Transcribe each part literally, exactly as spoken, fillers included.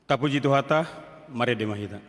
Tapuji Tuhanta, marende ma hita.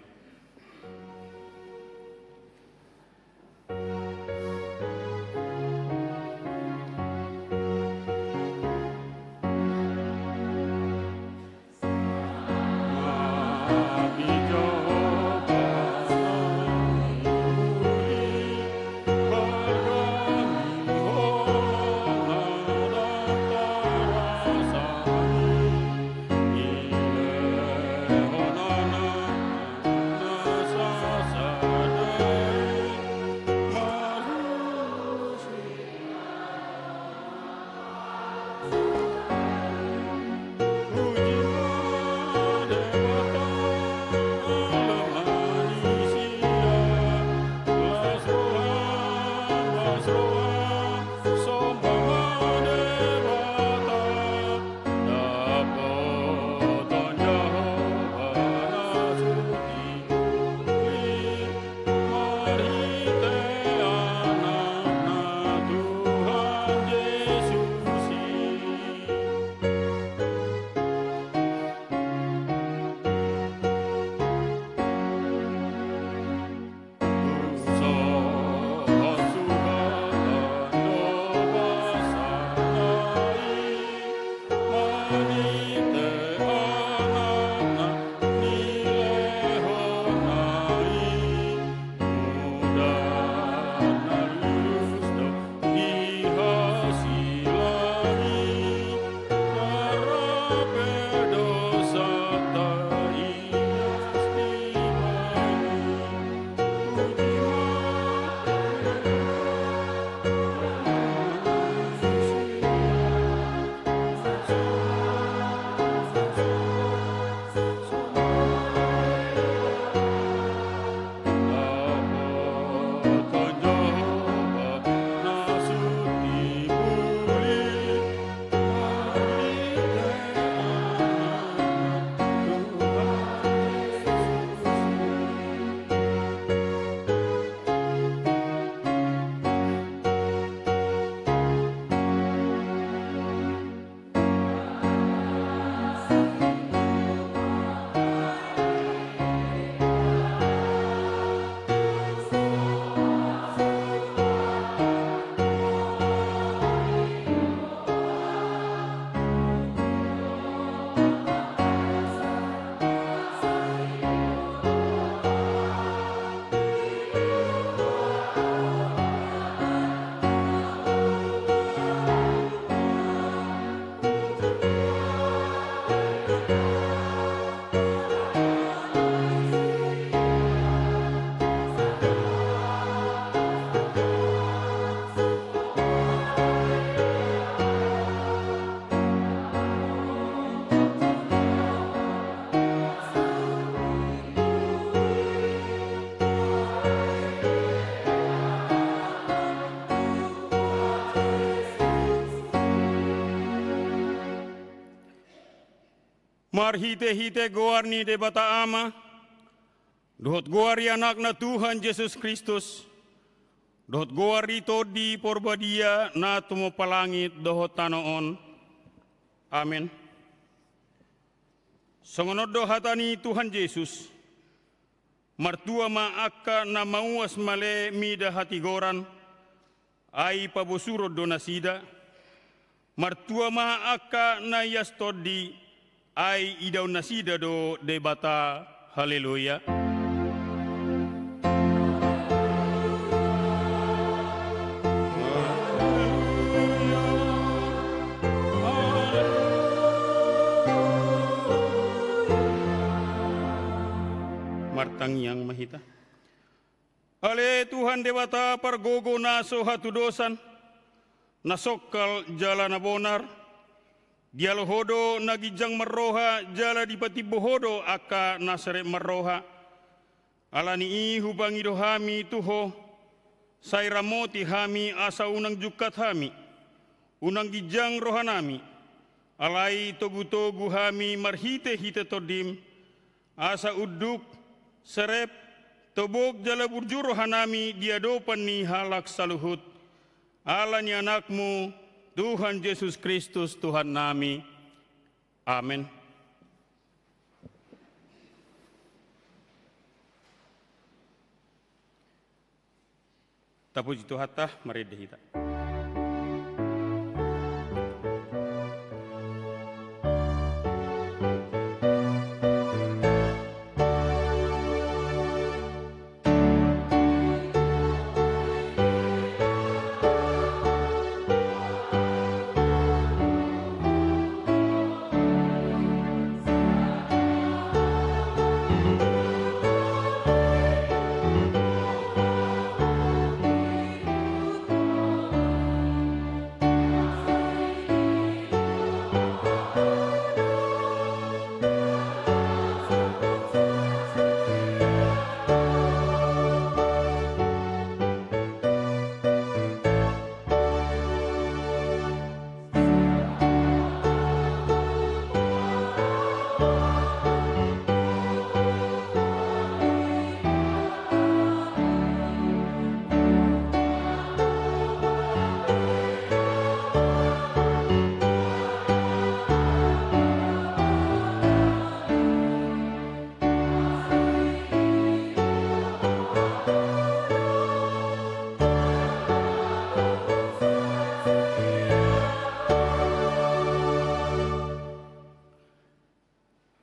Marhitehite goar ni Debata Ama, dohot goar ni Anakna Tuhan Jesus Kristus, dohot goar ni Tondi Porbadia na tumompa langit dohot tano on. Amen. Songon on do hata ni Tuhan Jesus: Martua ma angka na mauas male mida hatigoran, ai pabosuron do nasida. Martua ma angka na ias tondi, ai idaon nasida do Debata. Haleluya. Martangiang ma hita. Ale Tuhan Debata pargogo na so hatudosan, na songkal jala na bonar, dialo Ho do na ginjang marroha jala dipatimbo Ho do angka na serep marroha. Ala ni i hupangido hami tu Ho, sai ramoti hami asa unang jungkat hami, unang ginjang rohanami, alai togutogu hami marhitehite Tondim, asa unduk, serep, tobok jala burju rohanami di adopan ni halak saluhut. Ala ni Anakmu, Tuhan Jesus Kristus, Tuhannami. Amen. Tapuji Tuhanta, marende hita.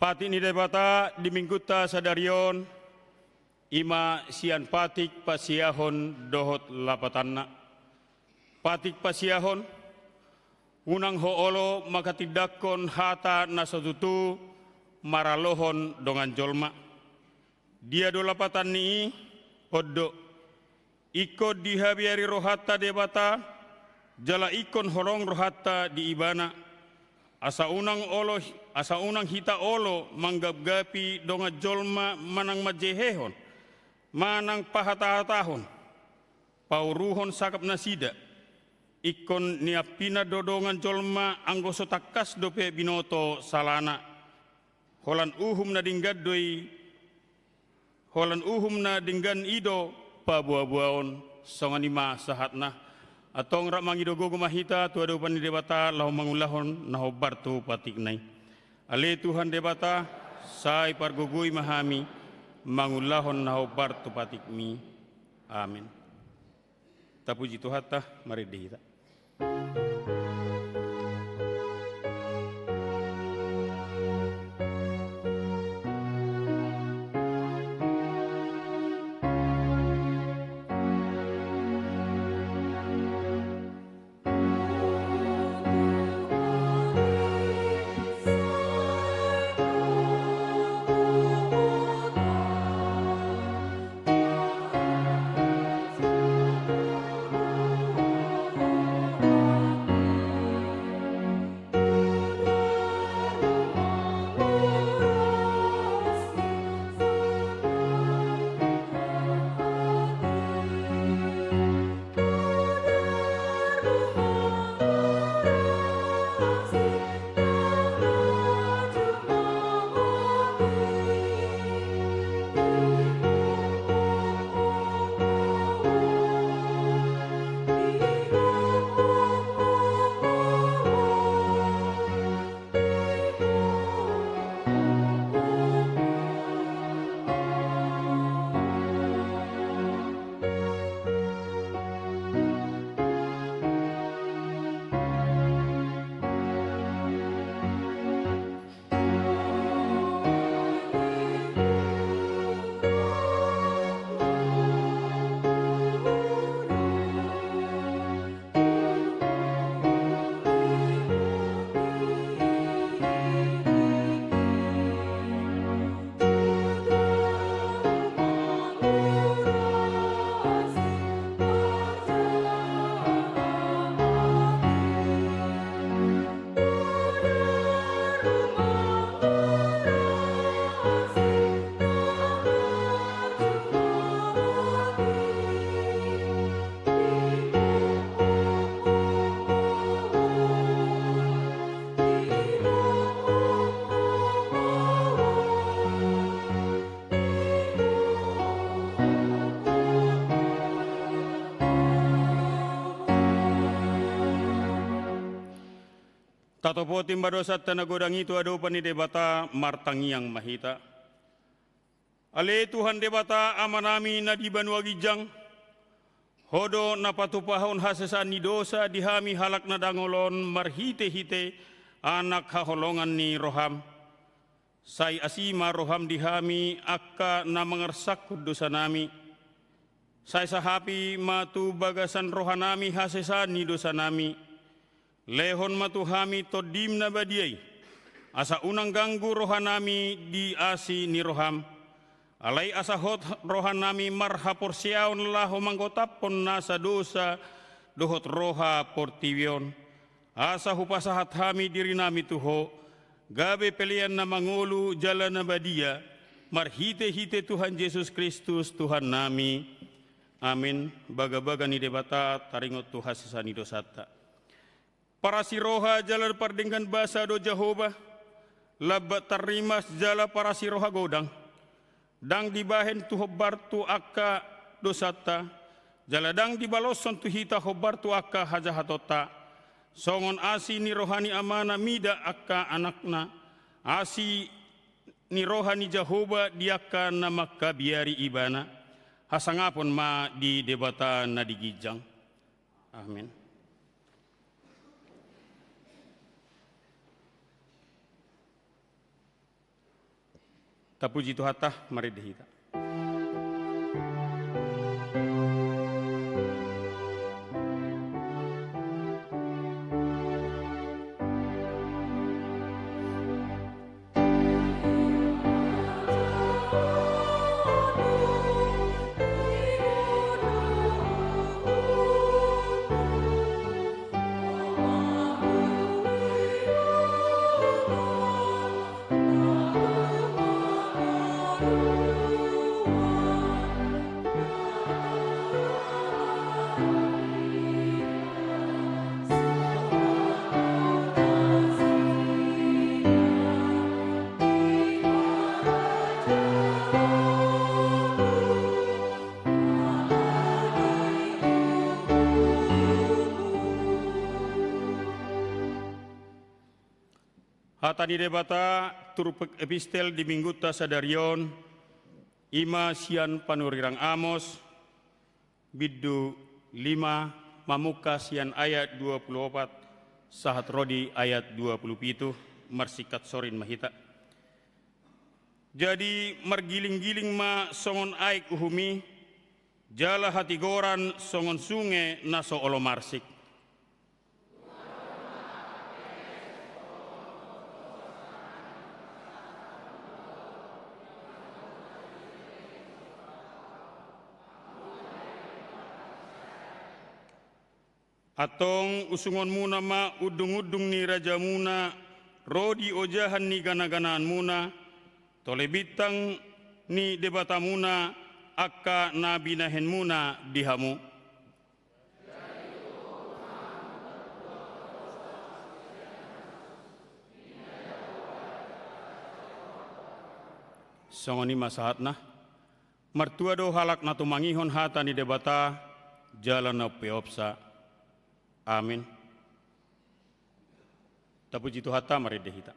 Patik ni Debata di Minggunta sadari on, i ma sian patik pasiahon dohot lapatanna. Patik pasiahon, unang ho olo manghatindanghon hata na so tutu maralohon dongan jolma. Dia do lapatan ni i? On do, ingkon dihabiari rohanta Debata, jala ingkon holong rohanta di Ibana, asa unang olo, asa unang hita olo manggapgapi dongan jolma manang manjehehon, manang pahatahatahon, pauruhon sangkap nasida. Ingkon niampina do dongan jolma anggo so tangkas dope binoto salana. Holan uhum na denggan do i, holan uhum na denggan i do paboaboaon. Songon i ma sahatna. Antong rap mangido gogo ma hita tu adopan ni Debata laho mangulahon na hombar tu patikna i. Ale Tuhan Debata, sai pargogoi ma hami mangulahon na hombar tu patikmi. Amen. Tapuji Tuhanta, marende hita. Tatopoti ma dosanta na godang i tu adopan ni Debata, martangiang ma hita. Ale Tuhan Debata, Amanami na di banua ginjang, Ho do na patupahon hasesaan ni dosa di hami halak na dangol on marhitehite Anak haholongan ni roham. Sai asi ma roham di hami angka na mangarsangkon dosanami. Sai sahapi ma tu bagasan rohanami hasesaan ni dosanami. Lehon ma tu hami Tondim na badia i, asa unang ganggu rohanami di asi ni roham. Alai asa hot rohanami marhaporseaon laho manggotaphon nasa dosa dohot roha portibi on. Asa hupasahat hami dirinami tu Ho, gabe pelean na mangolu jala na badia, marhitehite Tuhan Jesus Kristus Tuhannami. Amin. Bagabaga ni Debata taringot tu hasesaan ni dosanta. Parasi roha jala pardenggan basa do Jahowa, lambat tarrimas jala parasi roha godang. Ndang dibahen tu hombar tu angka dosanta, jala ndang dibaloshon tu hita hombar tu angka hajahatonta. Songon asi ni roha ni amana mida angka anakna, asi ni roha ni Jahowa di angka na mangkabiari ibana. Hasangapon ma di Debata na di ginjang. Amin. Tapuji Tuhanta, marende hita. Hata ni Debata turpuk epistel di minggunta sadari on, i ma sian panurirang Amos, bindu lima, mamungka sian ayat dua pulu opat sahat ro di ayat dua pulu pitu. Marsingkat sorin ma hita. Jadi margilinggiling ma songon aek uhum i, jala hatigoran songon sunge na so olo marsik. Antong usungonmuna ma undungundung ni rajamuna ro di ojahan ni ganaganaanmuna, tole bintang ni debatamuna angka na binahenmuna di hamu. Songon i ma sahatna. Martua do halak na tumangihon hata ni Debata jala na umpeopsa. Amin. Tapuji Tuhanta, marende hita.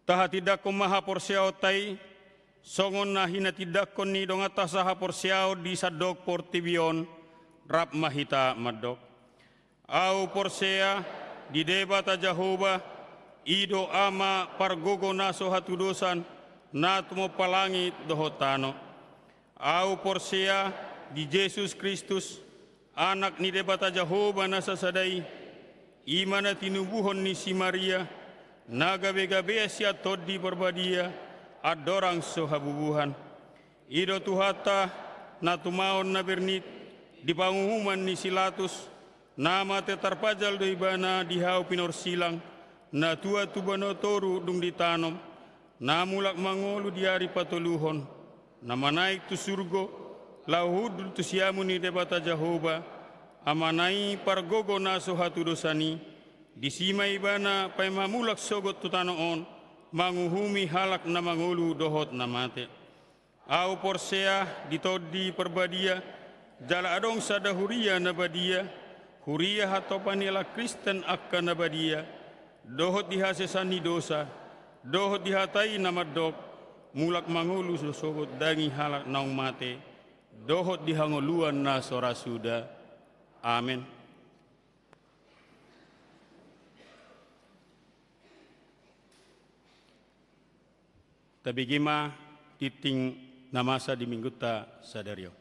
Tahatindangkon ma haporseaonta i, songon na hinatindangkon ni donganta sahaporseaon di sandok portibi on, rap ma hita mandok. Ahu porsea di Debata Jahowa, i do Ama pargogo na so hatudosan, na tumompa langit dohot tano. Ahu porsea di Jesus Kristus, Anak ni Debata Jahowa na sasada i, i ma na tinubuhon ni si Maria, na gabegabean sian Tondi Parbadia, andorang so habubuhan. I do Tuhanta, na tumaon na bernit, di panguhuman ni si Latus, na mate tarpajal do ibana di hau pinorsilang, na tuat tu banua toru dung ditanom, na mulak mangolu di ari patoluhon, na manaek tu surgo, laho hundul tu siamun ni Debata Jahowa, Amana i pargogo na so hatudosan i, disi ma ibana paima mulak sogot tu tano on, manguhumi halak na mangolu dohot na mate. Ahu porsea di Tondi Parbadia, jala adong sada huria na badia, huria hatopan ni halak Kristen angka na badia, dohot di hasesaan ni dosa, dohot di hata i na mandok, mulak mangolu so sogot daging halak naung mate, dohot di hangoluan na so ra suda. Amen. Tabege ma tingting na masa di Minggunta sadari on.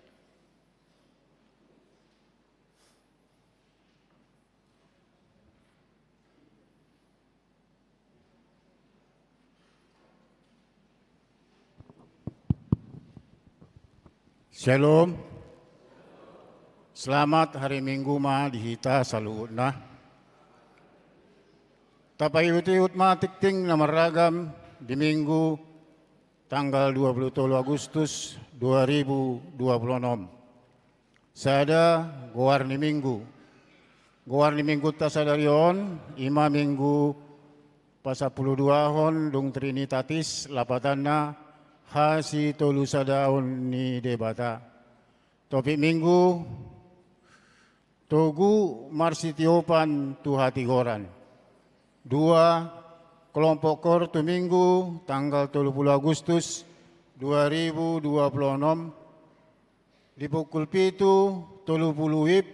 Syalom. Selamat hari Minggu ma di hita saluhutna. Tapaihut-ihut ma tingting na marragam di Minggu tanggal dua puluh tolu Agustus dua ribu dua puluh enam. Sada, goar ni Minggu. Goar ni Minggunta sadari on, i ma Minggu pasampuluduahon dung Trinitatis, lapatanna hasitolusadaon ni Debata. Topik Minggu, togu marsitiopan tu hatigoran. Dua, kelompok koor tu Minggu tanggal tolu puluh Agustus dua ribu dua puluh enam, di pukul pitu tolu puluh WIB,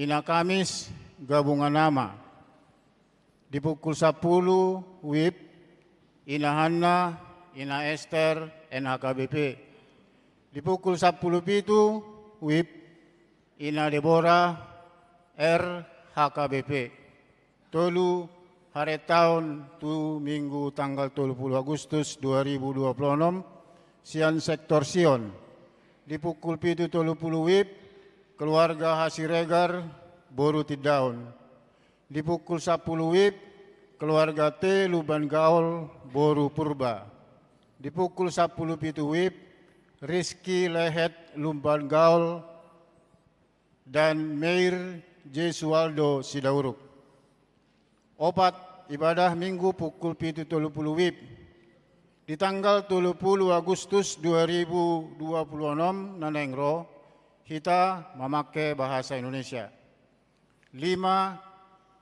Ina Kamis, Gabungan Ama. Di pukul sampulu WIB, Ina Hanna, Ina Ester, N H K B P. Di pukul sampulu pitu WIB, Ina Debora, R H K B P. Tolu, haretaon tu Minggu tanggal tolu puluh Agustus dua ribu dua puluh enam, sian sektor Sion. Di pukul pitu tolu puluh WIB, keluarga Hasiregar, boru Tindaon. Di pukul sampulu WIB, keluarga T Lumban Gaol, boru Purba. Di pukul sampulu pitu WIB, Rizky Lehet Lumban Gaol dan Meir Jesualdo Sidauruk. Opat, ibadah Minggu pukul pitu tolu puluh WIB. Di tanggal tolu puluh Agustus dua ribu dua puluh enam na naeng ro, hita mamangke bahasa Indonesia. Lima,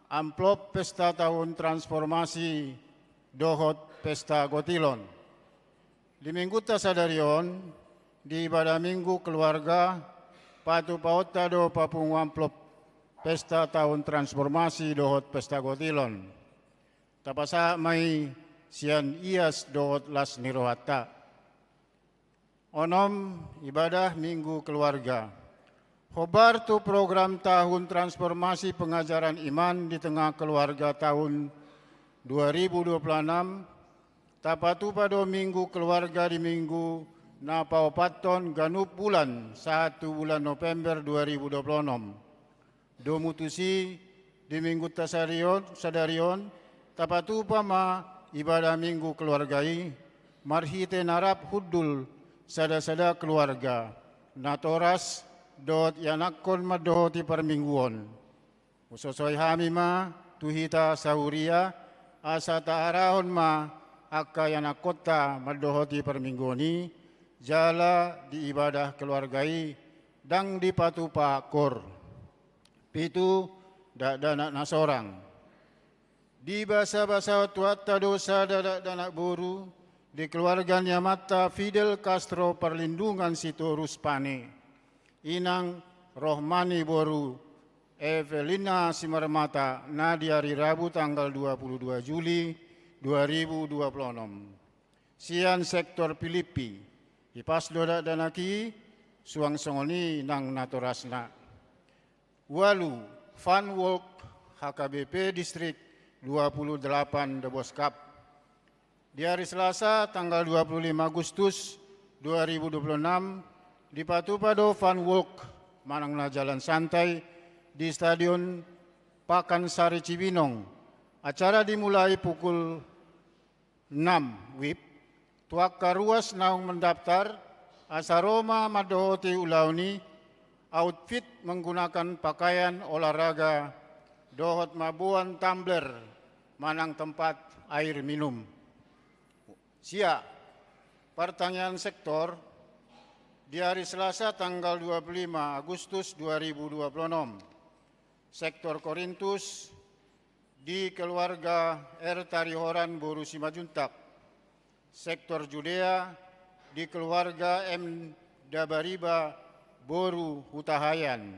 amplop pesta taon transformasi dohot pesta gotilon. Di Minggunta sadari on, di ibadah Minggu keluarga, patupaonta do papungu amplop pesta taon transformasi dohot pesta gotilon. Tapasahat ma i sian ias dohot las ni rohanta. Onom, ibadah Minggu keluarga. Hombar tu program tahun transformasi pengajaran iman di tengah keluarga tahun dua ribu dua puluh enam, tapatupa do Minggu keluarga di Minggu na paopathon ganup bulan sahat tu bulan November dua ribu dua puluh enam. Domu tusi, di Minggunta sadari on, sadari on, tapatupa ma ibadah Minggu keluarga i, marhite na rap hundul sada-sada keluarga, natoras dohot ianakhon mandohoti parmingguon. Husosoi hami ma tu hita sahuria, asa taarahon ma angka ianakhonta mandohoti parmingguon i, jala di ibadah keluarga i, ndang dipatupa koor. Pitu, dakdanak na sorang. Dibasabasahon Tuhanta do sada dakdanak boru di keluarga ni amanta Fidel Castro Parlindungan Sitorus Pane, inang Rohmani boru Evelina Simarmata, na di ari Rabu tanggal dua puluh dua Juli dua ribu dua puluh enam. Sian sektor Pilippi, hipas do dakdanak i, suang songon i nang natorasna. Ualu, Fun Walk H K B P Distrik dua puluh delapan Dobos Cup. Di ari Selasa tanggal dua puluh lima Agustus dua ribu dua puluh enam, dipatupa do Fun Walk manang na jalan santai di Stadion Pakansari Cibinong. Acara dimulai pukul enam WIB. Tu angka ruas naung mendaftar, asa ro ma mandohoti ulaon i, outfit menggunakan pakaian olahraga dohot mamboan tumbler manang tempat air minum. Sia, partangiangan sektor di ari Selasa tanggal dua puluh lima Agustus dua ribu dua puluh enam. Sektor Korintus di keluarga R Tarihoran boru Simanjuntak. Sektor Judea di keluarga M Dabariba boru Hutahaean.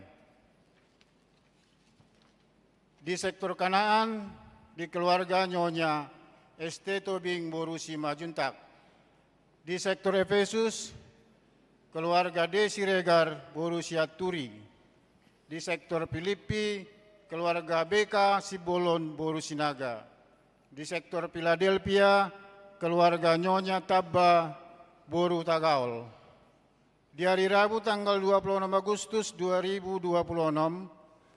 Di sektor Kanaan di keluarga Nyonya S T Tobing boru Simanjuntak. Di sektor Efesus, keluarga D Siregar boru Sianturi. Di sektor Pilippi, keluarga B K Simbolon boru Sinaga. Di sektor Philadelphia, keluarga Nyonya Tabba boru Tagaol. Di ari Rabu tanggal dua puluh enam Agustus dua ribu dua puluh enam,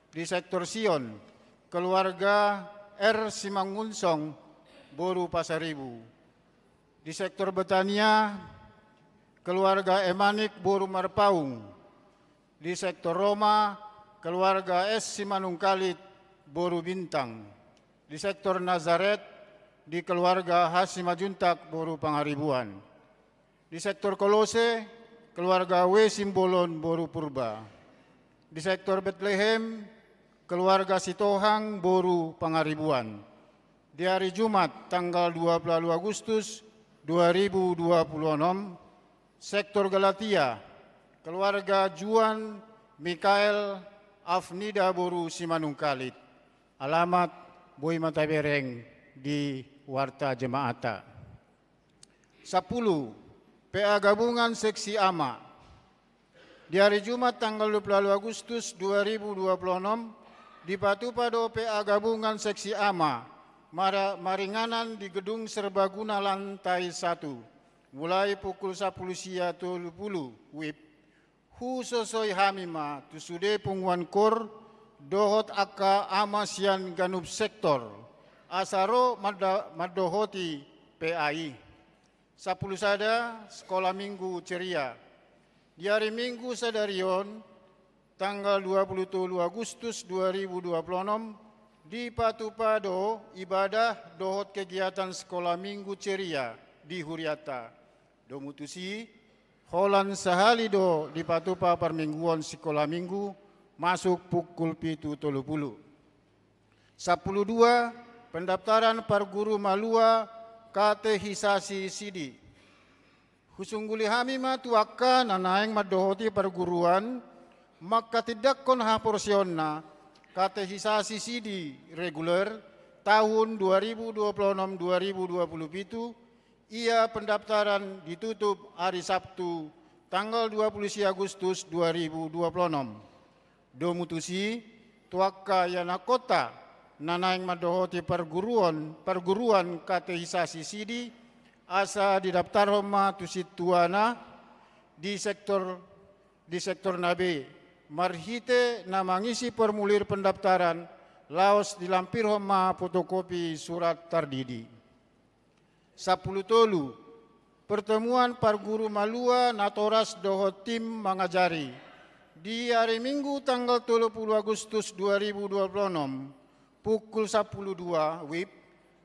di sektor Sion, keluarga R Simangunsong boru Pasaribu. Di sektor Betania, keluarga Emanik boru Marpaung. Di sektor Roma, keluarga S Simanungkalit boru Bintang. Di sektor Nazaret, di keluarga H Simanjuntak boru Pangaribuan. Di sektor Kolose, keluarga W Simbolon boru Purba. Di sektor Betlehem, keluarga Sitohang boru Pangaribuan. Di ari Jumat tanggal dua puluh Agustus dua ribu dua puluh enam, sektor Galatia, keluarga Juan Mikael Afnida boru Simanungkalit. Alamat boi ma tabereng di warta jemaatta. Sapuluh, P A Gabungan Seksi Ama. Di ari Jumat tanggal dua puluh Agustus dua ribu dua puluh enam, dipatupa do P A Gabungan Seksi Ama mara-, maringanan di Gedung Serbaguna lantai satu, mulai pukul sapuluh sia tolu puluh WIB. Husosoi hami ma tu sude punguan kor dohot angka ama sian ganup sektor, asa ro manda-, mandohoti P A i. Sapuluh sada, Sekolah Minggu Ceria. Di ari Minggu sadari on, tanggal dua puluh tolu Agustus dua ribu dua puluh enam, dipatupa do ibadah dohot kegiatan Sekolah Minggu Ceria di huriatta. Domu tusi, holan sahali do dipatupa parmingguon Sekolah Minggu masuk pukul pitu tolu puluh. Sapuluh dua, pendaftaran parguru malua katehisasi sidi. Husungguli hami ma tu angka na naeng mandohoti parguruan, manghatindanghon haporseaonna, katehisasi sidi reguler tahun dua ribu dua puluh enam dua ribu dua puluh pitu, ia pendaftaran ditutup ari Sabtu tanggal dua puluh sia Agustus dua ribu dua puluh enam. Domu tusi, tu angka ianakhonta na naeng mandohoti parguruon, parguruan katehisasi sidi, asa didaftarhon ma tu sintuana di sektor, di sektorna be, marhite na mangisi formulir pendaftaran, laos dilampirhon ma fotokopi surat tardidi. Sapuluh tolu, pertemuan parguru malua natoras dohot tim mangajari. Di ari Minggu tanggal tolu puluh Agustus dua ribu dua puluh enam, pukul sapuluh dua WIB,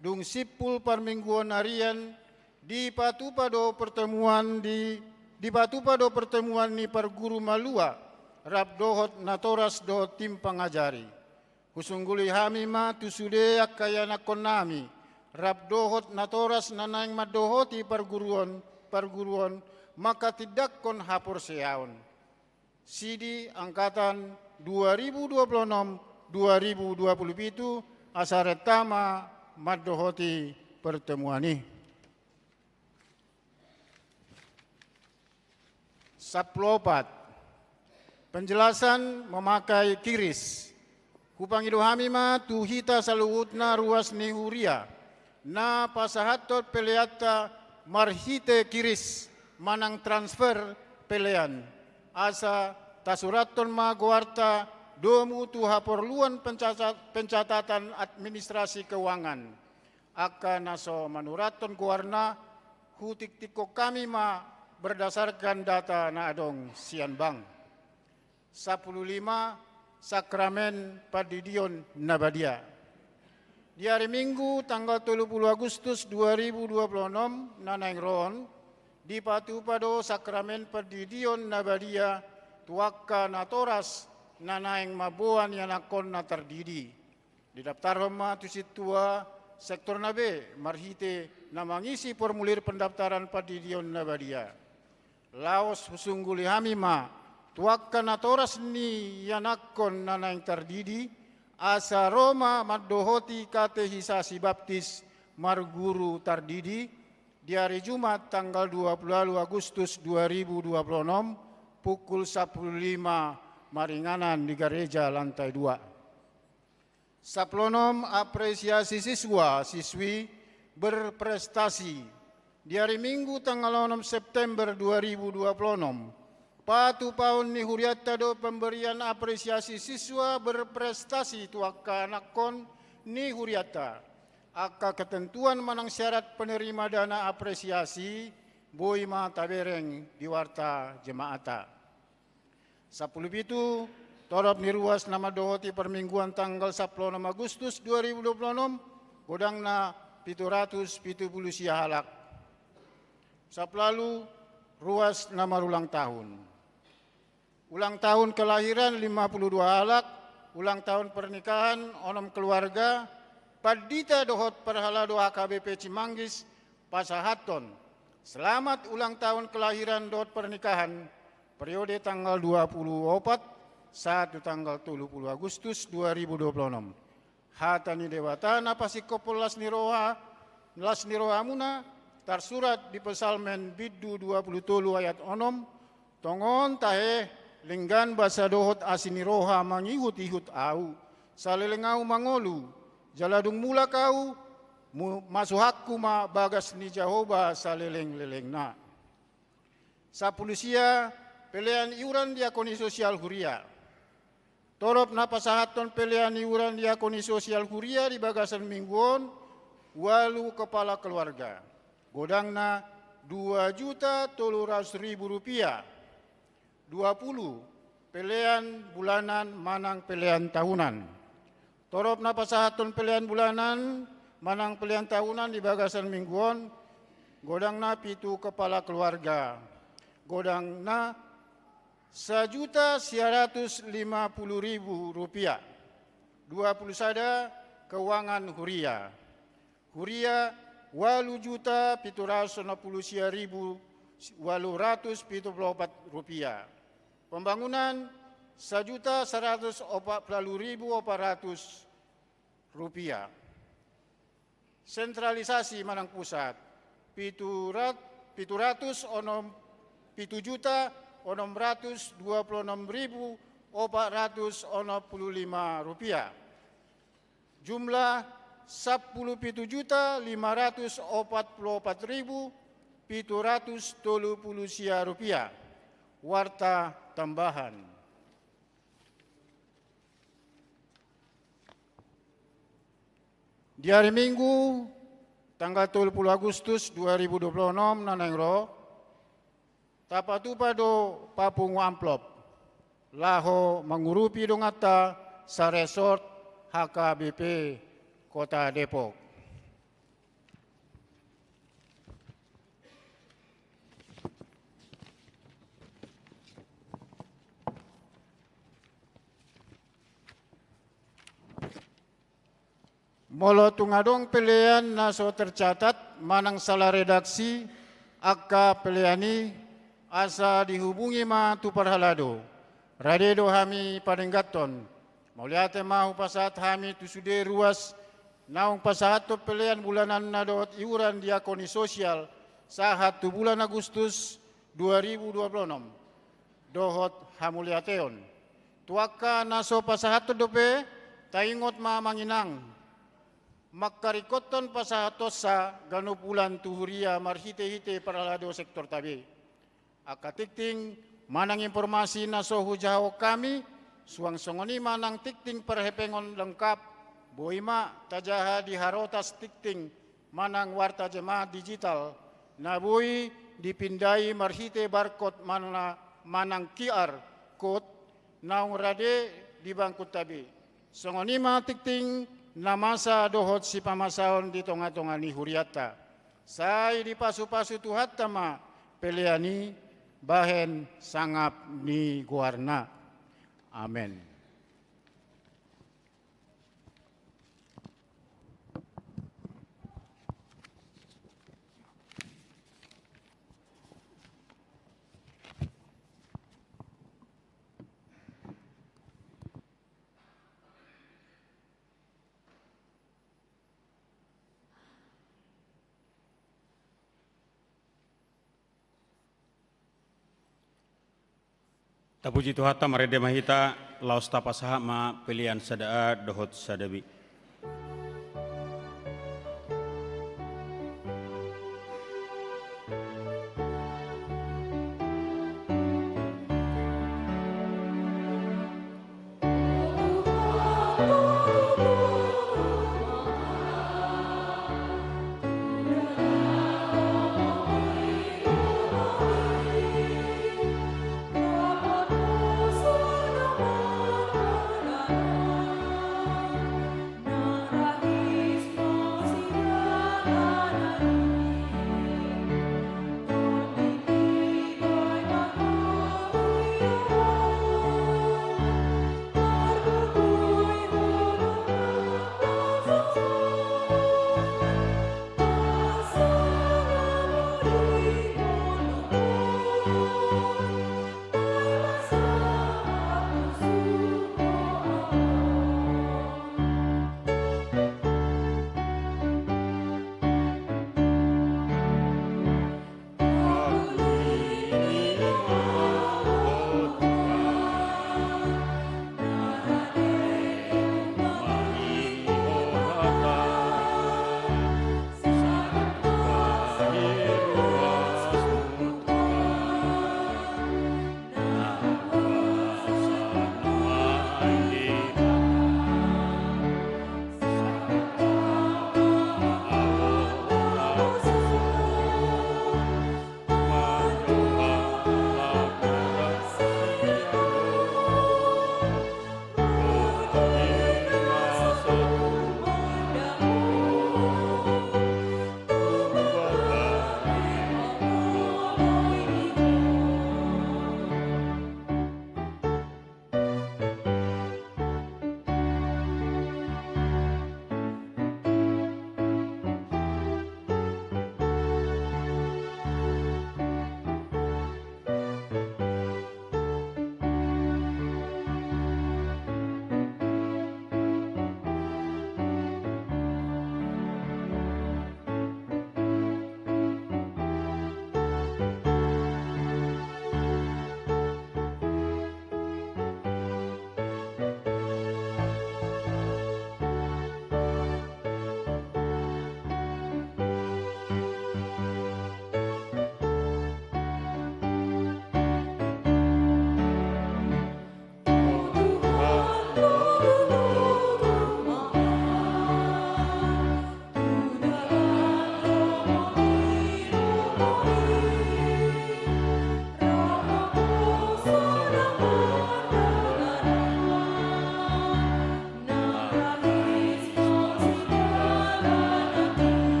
dung simpul parmingguon arian, dipatupa do pertemuan di, dipatupa do pertemuan ni parguru malua, rap dohot natoras dohot tim pangajari. Husungguli hami ma tu sude angka ianakkonnami, rap dohot natoras na naeng mandohoti parguruon, parguruon manghatindanghon haporseaon. Sidi angkatan dua ribu dua puluh enam, dua ribu dua puluh pitu, asa renta ma mandohoti pertemuan i. Sampulu opat. Penjelasan memakai kiris. Hupangido hami ma tu hita saluhutna ruas ni huria, na pasahathon peleanta marhite kiris manang transfer pelean, asa tasurathon ma goarta domu tu haporluan pencata-, pencatatan administrasi keuangan. Angka na so manurathon goarna, hutiktikhon hami ma berdasarkan data na adong sian bank. Sampulu lima. Sakramen Pandidion na Badia. Di ari Minggu tanggal tolu puluh Agustus dua ribu dua puluh enam na naeng ro on, dipatupa do sakramen Pandidion na Badia tu angka natoras na naeng mamboan ianakkonna tardidi. Didaftarhon ma tu sintua sektorna be marhite na mangisi formulir pendaftaran Pandidion na Badia. Laos husungguli hami ma tu angka natoras ni ianakkon na naeng tardidi, asa ro ma mandohoti katehisasi baptis marguru tardidi di ari Jumat tanggal dua puluh ualu Agustus dua ribu dua puluh enam, pukul sampulu lima maringanan di gareja lantai dua. Sampulu onom. Apresiasi siswa siswi berprestasi. Di ari Minggu tanggal onom September dua ribu dua puluh enam, patupaon ni hurianta do pemberian apresiasi siswa berprestasi tu angka anakkon ni hurianta. Angka ketentuan manang syarat penerima dana apresiasi boi ma tabereng di warta jemaatta. Sampulu pitu. Torop ni ruas na mandohoti parmingguan tanggal sampulu onom Agustus dua ribu dua puluh enam, godangna pitu ratus pitu pulu sia halak. Sampulu ualu. Ruas na marulang tahun. Ulang tahun kelahiran lima puluh dua halak, ulang tahun pernikahan onom keluarga, pandita dohot parhalado H K B P Cimanggis, pasahathon selamat ulang tahun kelahiran dohot pernikahan, periode tanggal dua puluh opat sahat tu tanggal tolu puluh Agustus dua ribu dua puluh enam. Hata ni Debata na pasingkophon las ni roha, las ni rohamuna, tarsurat di Psalmen bindu dua puluh tolu ayat onom, Tongon tahe, denggan basa dohot asi ni roha mangihut-ihut ahu, saleleng ahu mangolu, jala dung mulak ahu, mu-, masuhakku ma bagas ni Jahowa saleleng-lelengna. Sampulu sia. Pelean iuran diakoni sosial huria. Torop na pasahathon pelean iuran diakoni sosial huria di bagasan minggu on, ualu kepala keluarga. Godangna dua juta tolu ratus ribu rupiah. Dua puluh. Pelean bulanan manang pelean tahunan. Torop na pasahathon pelean bulanan manang pelean tahunan di bagasan minggu on, godangna pitu kepala keluarga. Godangna sajuta sia ratus lima puluh ribu rupiah. Dua puluh sada. Keuangan huria. Huria, ualu juta pitu ratus onom pulu sia ribu ualu ratus pitu pulu opat rupiah. Pembangunan, sajuta saratus opat pulu ribu opat ratus rupiah. Sentralisasi manang pusat, pitu rat-, pitu ratus onom, pitu juta onom ratus dua pulu onom ribu opat ratus onom pulu lima rupiah. Jumlah, sampulu pitu juta lima ratus opat pulu opat ribu pitu ratus tolu pulu sia rupiah. Warta tambahan. Di ari Minggu, tanggal tolu pulu Agustus dua ribu dua pulu onom na naeng ro, tapatupa do papungu amplop laho mangurupi donganta saresort H K B P Kota Depok. Molo tung adong pelean na so tercatat manang salah redaksi angka pelean i, asa dihubungi ma tu parhalado. Rade do hami padengganhon. Mauliate ma hupasahat hami tu sude ruas naung pasahathon pelean bulananna dohot iuran diakoni sosial sahat tu bulan Agustus dua ribu dua puluh enam dohot hamuliateon. Tu angka na so pasahathon dope, taingot ma amang inang, mangkaringkothon pasahathonsa ganup bulan tu huria marhitehite parhalado sektorta be. Angka tingting manang informasi na so hujahahon hami, suang songon i ma nang tingting parhepengon lengkap, boi ma tajaha di harotas tingting manang warta jemaat digital, na boi dipindai marhite barcode mana-, manang Q R code naung rade di bangkunta be. Songon i ma tingting na masa dohot sipamasaon di tonga-tonga ni hurianta. Sai dipasupasu Tuhanta ma pelean i bahen sangap ni goarna. Amen. Tapuji Tuhanta, marende ma hita, laos tapasahat ma pelean sada A dohot sada B.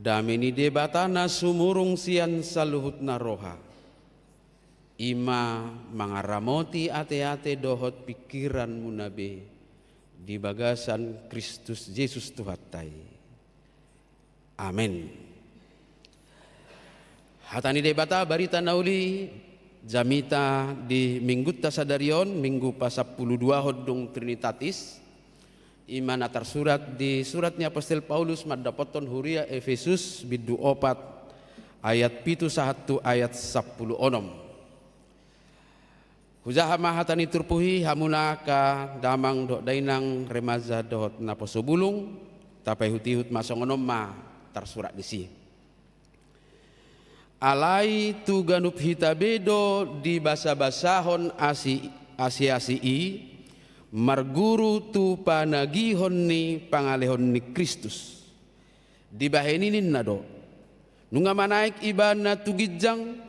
Dame ni Debata na sumurung sian saluhutna roha, i ma mangaramoti ateate dohot pingkiranmuna be di bagasan Kristus Jesus Tuhanta i. Amen. Hata ni Debata, barita na uli, jamita di Minggunta sadari on, Minggu pasampuluduahon dung Trinitatis, i ma na tarsurat di surat ni apostel Paulus mandapothon huria Efesus, bindu opat, ayat pitu sahat tu ayat sampulu onom. Hujaha ma hata ni turpuk i, hamuna angka damang dohot dainang, remaja dohot naposo bulung, tapaihutihut ma, songon on ma tarsurat disi. Alai tu ganup hita be do dibasabasahon asi, asiasi i, marguru tu panagihon ni pangalehon ni Kristus. Dibahen i ninna do: Nunga manaek Ibana tu ginjang,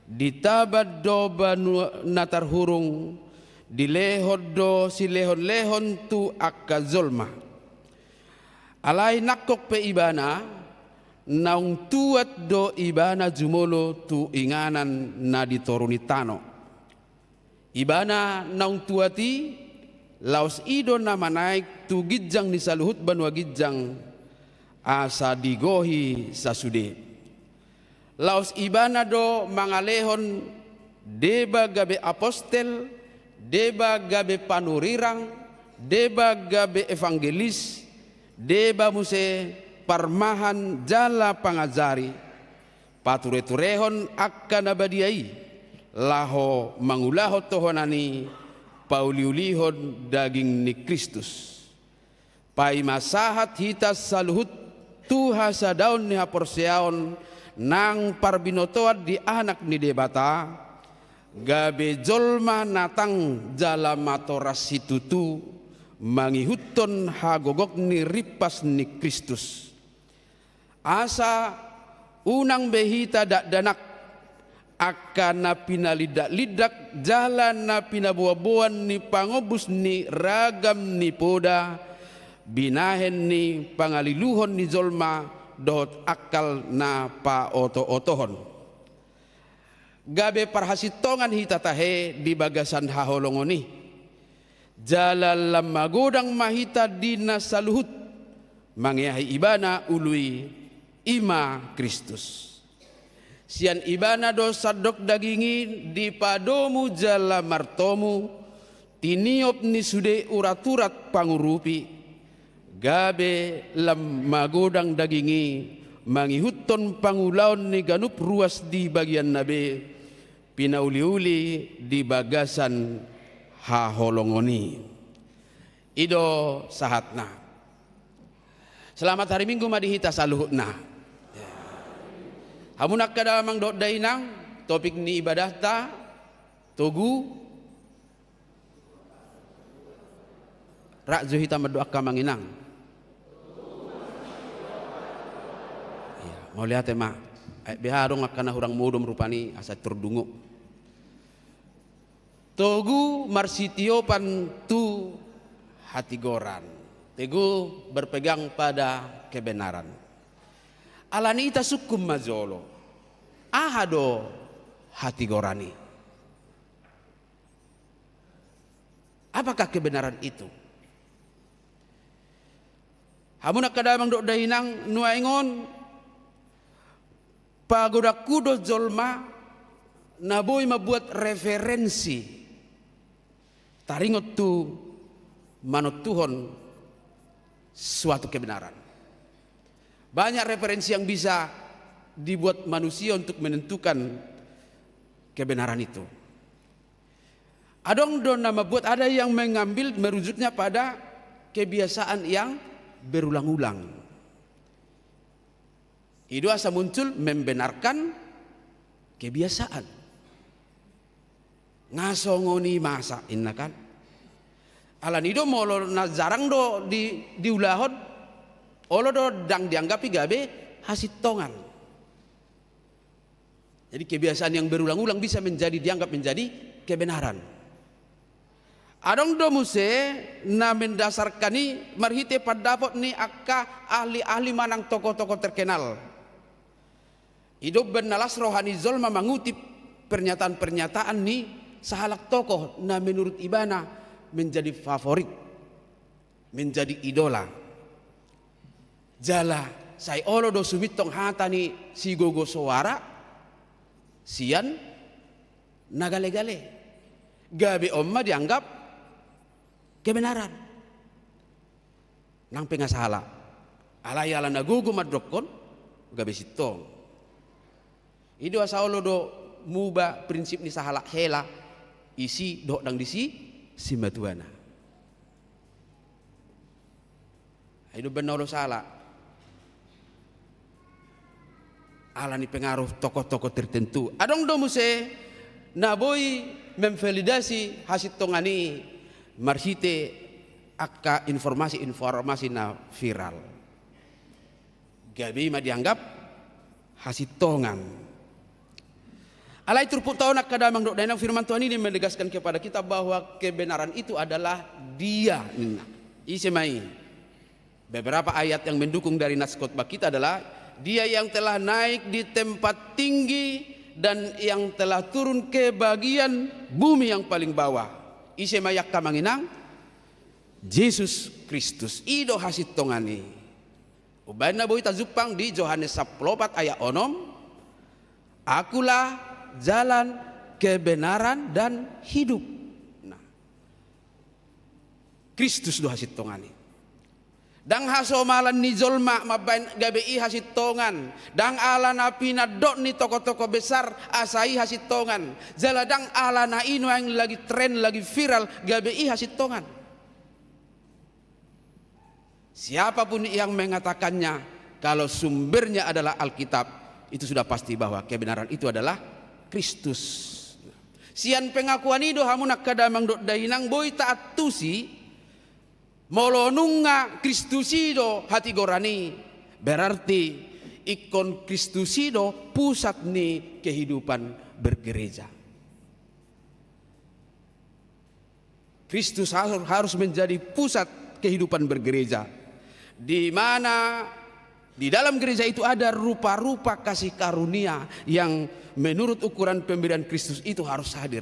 ditaban do banua na tarhurung, dilehon do silehonlehon tu angka jolma. Alai nangkok pe Ibana, naung tuat do Ibana jumolo tu inganan na di toru ni tano. Ibana naung tuat i, laos i do na manaek tu ginjang ni saluhut banua ginjang, asa digohi sasude. Laos Ibana do mangalehon deba gabe apostel, deba gabe panurirang, deba gabe evangelis, deba muse parmahan jala pangajari, patureturehon angka na badia i, laho mangulahon tohonan i, pauliulihon daging ni Kristus. Paima sahat hita saluhut tu hasadaon ni haporseaon nang parbinotoan di Anak ni Debata, gabe jolma na tang jala matoras situtu, mangihuthon hagogok ni rimpas ni Kristus. Asa unang be hita dakdanak, angka na pinalindaklindak jala na pinaboanboan ni pangombus ni ragam ni poda, binahen ni pangaliluhon ni jolma dohot angkal na paotootohon. Gabe parhasintongan hita tahe di bagasan haholongon i. Jala lam magodang ma hita di na saluhut, mangeahi Ibana ulu i, i ma Kristus. Sian Ibana do sandok daging i dipadomu jala martomu, tiniop ni sude uraturat pangurupi, gabe lam magodang daging i, mangihuthon pangulaon ni ganup ruas di bagianna be, pinauliuli di bagasan haholongon i. I do sahatna. Selamat hari Minggu ma di hita saluhutna. Hamu angka damang dohot dainang, topik ni ibadahta, togu, rap jo hita mandok angka amang inang. Iya, mauliate ma. Aek beha adong angka na hurang modom rupani asa tordungo. Togu marsitiopan tu hatigoran. Teguh berpegang pada kebenaran. Alani i tasungkun ma jolo. Aha do hatigoran i? Apakah kebenaran itu? Hamu angka damang dohot dainang, nuaeng on pagodangku do jolma na boi mambuat referensi taringot tu manontuhon suatu kebenaran. Banyak referensi yang bisa dibuat manusia untuk menentukan kebenaran itu. Adong do na mambuat, ada yang mengambil, merujuknya pada kebiasaan yang berulang-ulang. I do asa muncul membenarkan kebiasaan. Nga songon i masa inna kan. Alani i do molo na jarang do di, diulahon, olo do ndang dianggap i gabe hasintongan. Jadi kebiasaan yang berulang-ulang bisa menjadi, dianggap menjadi kebenaran. Adong do muse na mendasarkan i marhite pandapot ni angka ahli-ahli manang tokoh-tokoh terkenal. I do umbahen na las roha ni jolma mangutip pernyataan-pernyataan ni sahalak tokoh na menurut ibana menjadi favorit, menjadi idola. Jala sai olo do sumintong hata ni sigogo soara sian na gale-gale. Gabe on ma dianggap kebenaran. Nang pe nga sala. Alai ala na gogo mandokkon, gabe sintong. I do asa olo do muba prinsip ni sahalak hela, isi dohot dang disi simatuana. Ai do umbahen na olo sala. Ala ni pengaruh tokoh-tokoh tertentu. Adong do muse na boi memvalidasi hasintongan i marhite angka informasi-informasi na viral. Gabe i ma dianggap hasintongan. Alai turpukta on angka damang dohot dainang, firman Tuhan ini menegaskan kepada kita bahwa kebenaran itu adalah Dia, ninna. Ise ma i? Beberapa ayat yang mendukung dari nas khotbah kita adalah, Dia yang telah naik di tempat tinggi dan yang telah turun ke bagian bumi yang paling bawah. Ise ma i angka amang inang? Jesus Kristus. I do hasintongan i. Umbahen na boi tajumpang di Johannes sampulu opat ayat onom, "Akulah jalan, kebenaran, dan hidup." Nah, Kristus do hasintongan i. Dang hasomalan ni jolma mambahen gabe i hasintongan. Dang ala na pinandok ni tokoh-tokoh besar asa i hasintongan. Jala dang ala na i nuaeng lagi tren, lagi viral, gabe i hasintongan. Siapapun yang mengatakannya, kalau sumbernya adalah Alkitab, itu sudah pasti bahwa kebenaran itu adalah Kristus. Sian pengakuan i do hamu angka damang dohot dainang boi taantusi, molo nunga Kristus i do hatigoran i, berarti ingkon Kristus i do pusat ni kehidupan bergereja. Kristus har-, harus menjadi pusat kehidupan bergereja, di mana di dalam gereja itu ada rupa-rupa kasih karunia yang menurut ukuran pemberian Kristus itu harus hadir.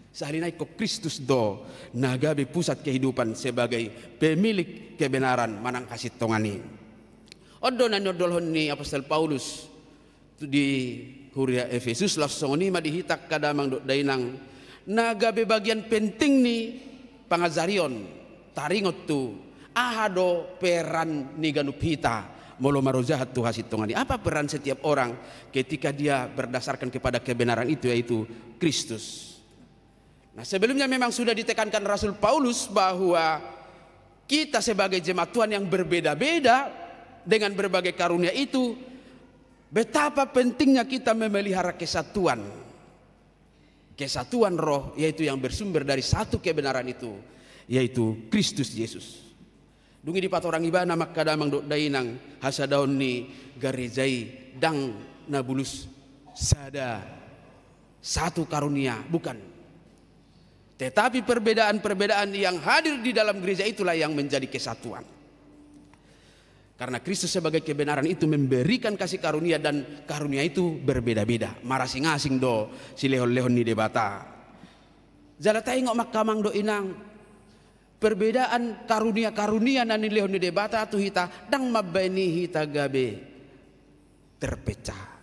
Sahali nai ingkon Kristus do na gabe pusat kehidupan sebagai pemilik kebenaran manang hasintongan i. On do na niondolhon ni apostel Paulus tu di huria Efesus, laos songon i ma di hita angka damang dohot dainang, na gabe bagian penting ni pangajarion, taringot tu aha do peran ni ganup hita molo marojahan tu hasintongan i. Apa peran setiap orang ketika dia berdasarkan kepada kebenaran itu, yaitu Kristus? Nah, sebelumnya memang sudah ditekankan Rasul Paulus bahwa kita sebagai jemaat Tuhan yang berbeda-beda dengan berbagai karunia itu, betapa pentingnya kita memelihara kesatuan. Kesatuan roh, yaitu yang bersumber dari satu kebenaran itu, yaitu Kristus Yesus. Dung i dipatorang ibana ma angka damang dohot dainang hasadaon ni gareja i, dang na bulus sada, satu karunia, bukan. Tetapi perbedaan-perbedaan yang hadir di dalam gereja itulah yang menjadi kesatuan. Karena Kristus sebagai kebenaran itu memberikan kasih karunia, dan karunia itu berbeda-beda. Marasing-asing do silehon-lehon ni Debata. Jala taingot ma angka amang dohot inang, perbedaan karunia-karunia na nilehon ni Debata tu hita, dang mambahen i hita gabe terpecah.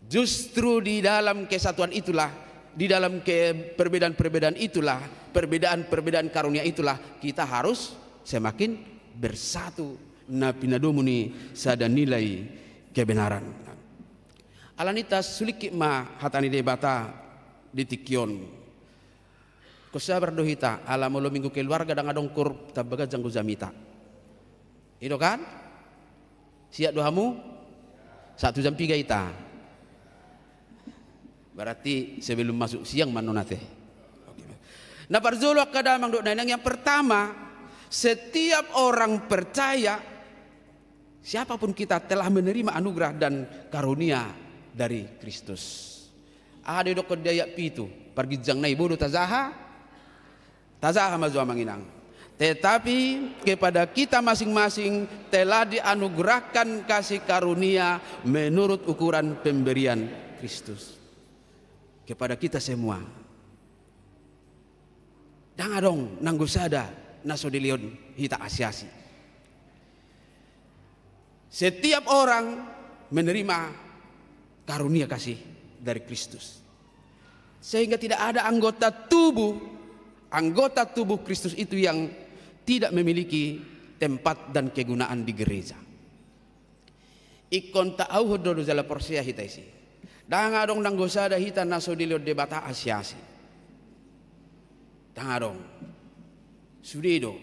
Justru di dalam kesatuan itulah, di dalam ke-, perbedaan-perbedaan itulah, perbedaan-perbedaan karunia itulah, kita harus semakin bersatu, na pinadomu ni sada nilai kebenaran. Alani i tasulingkit ma hata ni Debata di tingki on. Ingkon sabar do hita, ala molo Minggu Keluarga dang adong khotbah tamba ganjang do jam ita. I do kan? Siap do hamu? Sahat tu jam piga hita? Berarti sebelum masuk siang ma annon ate. Oke. Na parjolo angka damang dohot dainang, yang pertama, setiap orang percaya, siapapun kita, telah menerima anugerah dan karunia dari Kristus. Aha do didokkon di ayat pitu? Parginjang na i boi do tajaha? Tajaha ma jo amang inang. Tetapi kepada kita masing-masing telah dianugerahkan kasih karunia menurut ukuran pemberian Kristus. Kepada kita semua. Ndang adong nanggo sada na so dilehon hita asi-asi. Setiap orang menerima karunia kasih dari Kristus. Sehingga tidak ada anggota tubuh, anggota tubuh Kristus itu yang tidak memiliki tempat dan kegunaan di gereja. Ingkon taauhon do jala porsea hita disi. Ndang adong nanggo sada hita na so dilehon Debata asi-asi. Ndang adong. Sude do.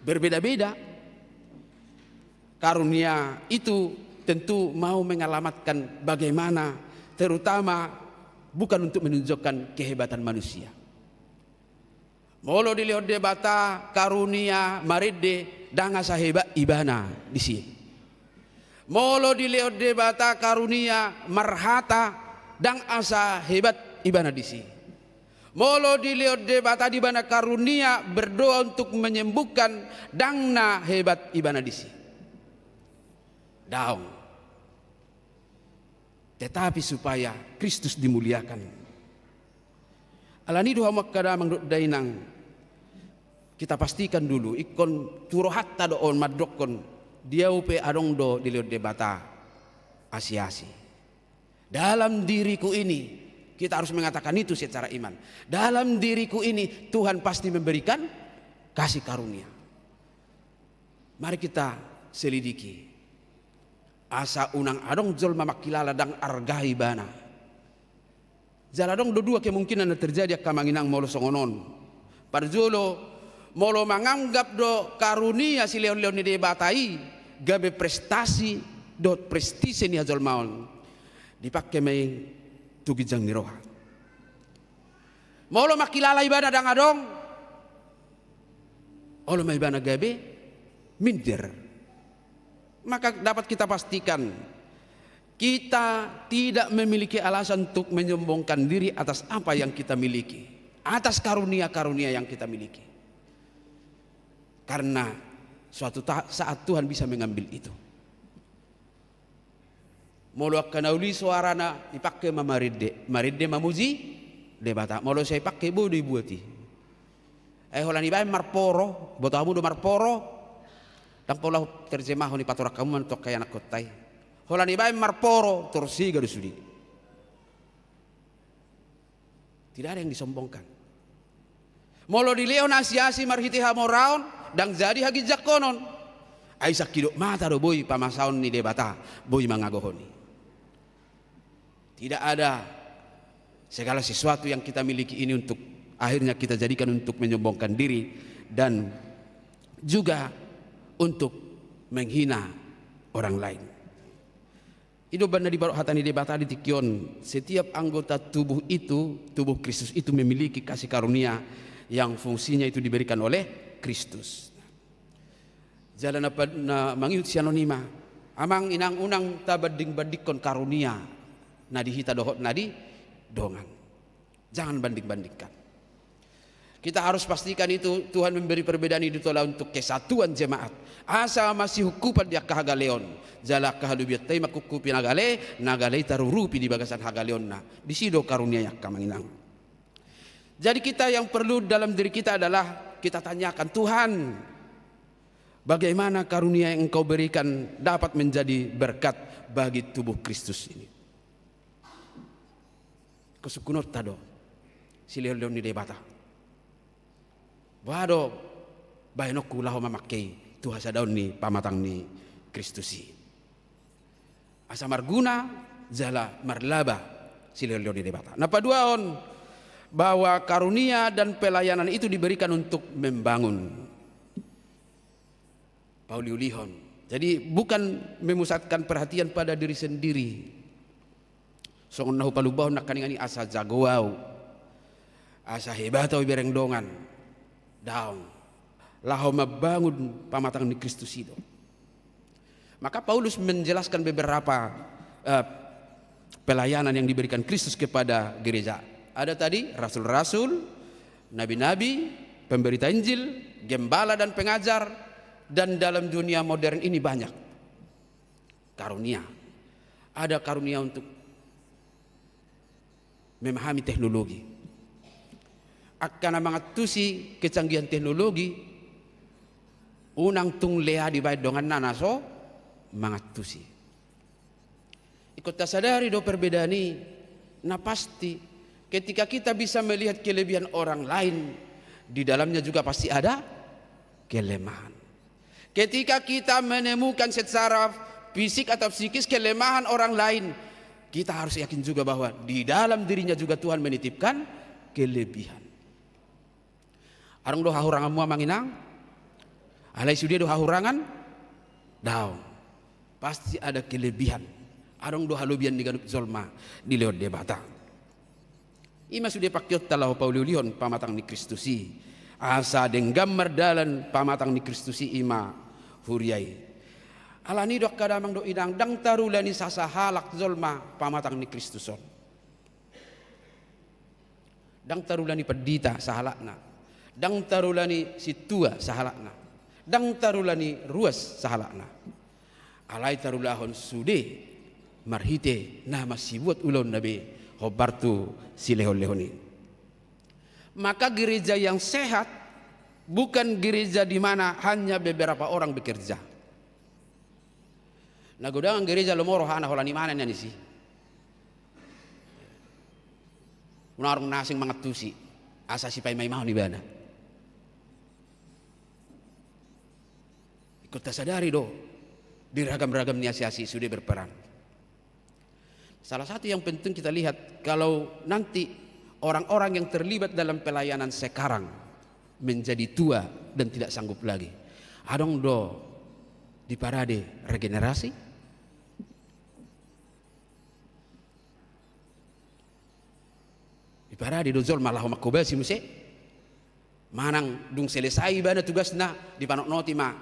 Berbeda-beda. Karunia itu tentu mau mengalamatkan bagaimana, terutama bukan untuk menunjukkan kehebatan manusia. Molo dilehon Debata karunia marende, ndang asa hebat ibana disi. Molo dilehon Debata karunia marhata, ndang asa hebat ibana disi. Molo dilehon Debata di ibana karunia berdoa untuk menyembuhkan, ndang na hebat ibana disi. Daong. Tetapi supaya Kristus dimuliakan. Alani do hamu angka damang dohot dainang, kita pastikan dulu, ingkon tu rohanta do on mandokkon, dia upe adong do dilehon Debata asi-asi. Dalam diriku ini, kita harus mengatakan itu secara iman. Dalam diriku ini, Tuhan pasti memberikan kasih karunia. Mari kita selidiki. Asa unang adong jolma mangkilala ndang arga ibana. Jala adong do dua kemungkinan na terjadi angka amang inang molo songon on. Parjolo, molo manganggap do karunia silehon-lehon ni Debata i gabe prestasi dohot prestise ni hajolmaon, dipangke ma i tu ginjang ni roha. Molo mangkilala ibana ndang adong, olo ma ibana gabe minder. Maka dapat kita pastikan, kita tidak memiliki alasan untuk menyombongkan diri atas apa yang kita miliki, atas karunia-karunia yang kita miliki. Karena suatu ta-, saat Tuhan bisa mengambil itu. Molo angka na uli soarana, dipangke ma marende, marende mamuji Debata. Molo sai dipangke, boi do dibuat i. Ai holan ibaen marporo, boto hamu do marporo. Ndang pola huterjemahon i, patorang hamu ma tu angka ianakhonta i. Holan ibaen marporo, torsega do sude. Tidak ada yang disombongkan. Molo dilehon asi-asi marhite hamoraon, ndang jadi haginjangkonon. Ai sangkidop mata do boi pamasaon ni Debata, boi mangagohon i. Tidak ada segala sesuatu yang kita miliki ini untuk akhirnya kita jadikan untuk menyombongkan diri dan juga untuk menghina orang lain. I do umbahen na dibahen hata ni Debata di tingki on, setiap anggota tubuh itu, tubuh Kristus itu memiliki kasih karunia yang fungsinya itu diberikan oleh Kristus. Jala na pa-, na mangihut sian on i ma, amang inang, unang tabanding-bandingkon karunia na di hita dohot na di dongan. Jangan banding-bandingkan. Kita harus pastikan itu Tuhan memberi perbedaan itu adalah untuk kesatuan jemaat. Asa masihukupan di angka hagaleon. Jala angka halubianta i manghukupi na gale, na gale i tarurupi di bagasan hagaleonna. Disi do karunia i angka amang inang. Jadi kita yang perlu dalam diri kita adalah kita tanyakan, "Tuhan, bagaimana karunia yang Engkau berikan dapat menjadi berkat bagi tubuh Kristus ini?" Hasungkunonta do silehon-lehon ni Debata. Boha do bahenonku laho mamangke i tu hasadaon ni pamatang ni Kristus i? Asa marguna jala marlaba silehon-lehon ni Debata. Na paduahon, bahwa karunia dan pelayanan itu diberikan untuk membangun. Pauliulihon. Jadi, bukan memusatkan perhatian pada diri sendiri. Songon na hupalumbaon nangkaningan i, asa jago au, asa hebat au ibereng dongan. Daong. Laho mambangun pamatang ni Kristus i do. Maka Paulus menjelaskan beberapa, eh, pelayanan yang diberikan Kristus kepada gereja. Ada tadi rasul-rasul, nabi-nabi, Pemberita Injil, gembala dan pengajar, dan dalam dunia modern ini banyak karunia. Ada karunia untuk memahami teknologi. Angka na mangantusi kecanggihan teknologi, unang tung lea dibaen donganna na so mangantusi. Ingkon tasadari do perbedaan i, na pasti, ketika kita bisa melihat kelebihan orang lain, di dalamnya juga pasti ada kelemahan. Ketika kita menemukan secara fisik atau psikis kelemahan orang lain, kita harus yakin juga bahwa di dalam dirinya juga Tuhan menitipkan kelebihan. Adong do hahuranganmu, amang inang? Alai sude do hahurangan? Daong. Pasti ada kelebihan. Adong do halobian ni ganup jolma dilehon Debata. I ma sude pangkeonta laho pauliulihon pamatang ni Kristus i. Asa denggan mardalan pamatang ni Kristus i, i ma huria i. Alani i do angka damang dohot inang, ndang tarula ni sasahalak jolma pamatang ni Kristus on. Ndang tarula ni pandita sahalakna. Ndang tarula ni sintua sahalakna. Ndang tarula ni ruas sahalakna. Alai tarulahon sude marhite na masibuat ulaonna be hombar tu silehonlehon i. Maka gereja yang sehat bukan gereja di mana hanya beberapa orang bekerja. Na godang gereja lomo rohana holan imana nian disi. Unang adong na asing mangantusi, asa sipaimaimahon ibana. Ingkon tasadari do, di ragam-ragam ni asiasi sude berperan. Salah satu yang penting kita lihat, kalau nanti orang-orang yang terlibat dalam pelayanan sekarang menjadi tua dan tidak sanggup lagi, adong do diparade regenerasi? Diparade do jolma laho manghobasi muse? Manang dung selesai ibana tugasna, dipanotnoti ma,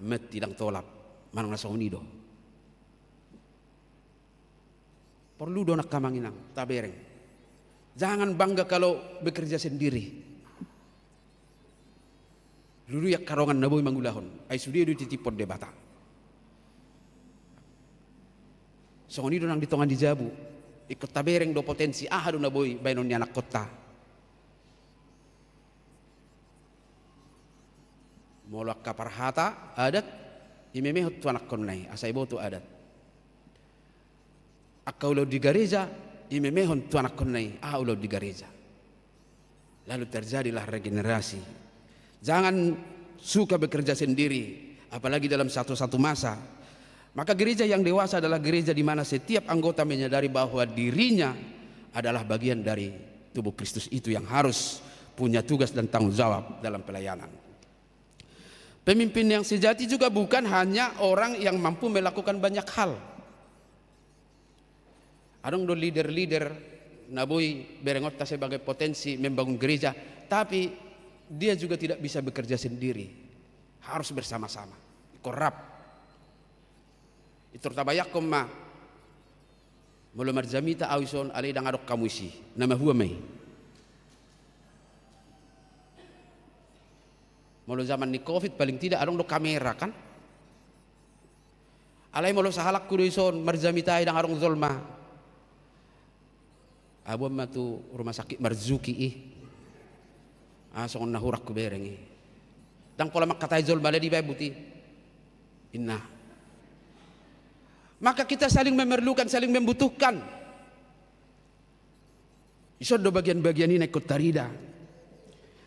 mati ndang tolap, manang na songon i do? Porlu do nangkin, amang inang, tabereng. Jangan bangga kalau bekerja sendiri. Lului angka dongan na boi mangulahon, ai sude do dititiphon Debata. Songon i do nang di tonga ni jabu. Ingkon tabereng do potensi aha do na boi baenon ni anakkonta. Molo angka parhata adat, imemehon tu anakkonna i asa iboto adat. Angka ulaon di gareja, imemehon tu anakkonna i aha ulaon di gareja. Lalu terjadilah regenerasi. Jangan suka bekerja sendiri, apalagi dalam satu-satu masa. Maka gereja yang dewasa adalah gereja di mana setiap anggota menyadari bahwa dirinya adalah bagian dari tubuh Kristus itu yang harus punya tugas dan tanggung jawab dalam pelayanan. Pemimpin yang sejati juga bukan hanya orang yang mampu melakukan banyak hal. Adong do leader-leader na boi berengonta sebagai potensi membangun gereja, tapi dia juga tidak bisa bekerja sendiri. Harus bersama-sama. Ingkon rap. Pintor tabayangkon ma, molo marjamita ahu dison alai ndang adong hamu disi, na mahua ma i. Molo zaman ni covid paling tidak adong do kamera kan. Alai molo sahalakku do dison marjamita i ndang adong jolma, ahu boan ma tu rumah sakit Marzuki i. Ah, songon na hurang hubereng i. Ndang pola mangkatai jolma, alai dibaen buti, inna. Maka kita saling memerlukan, saling membutuhkan. Dison do bagian-bagian i na ingkon tarida.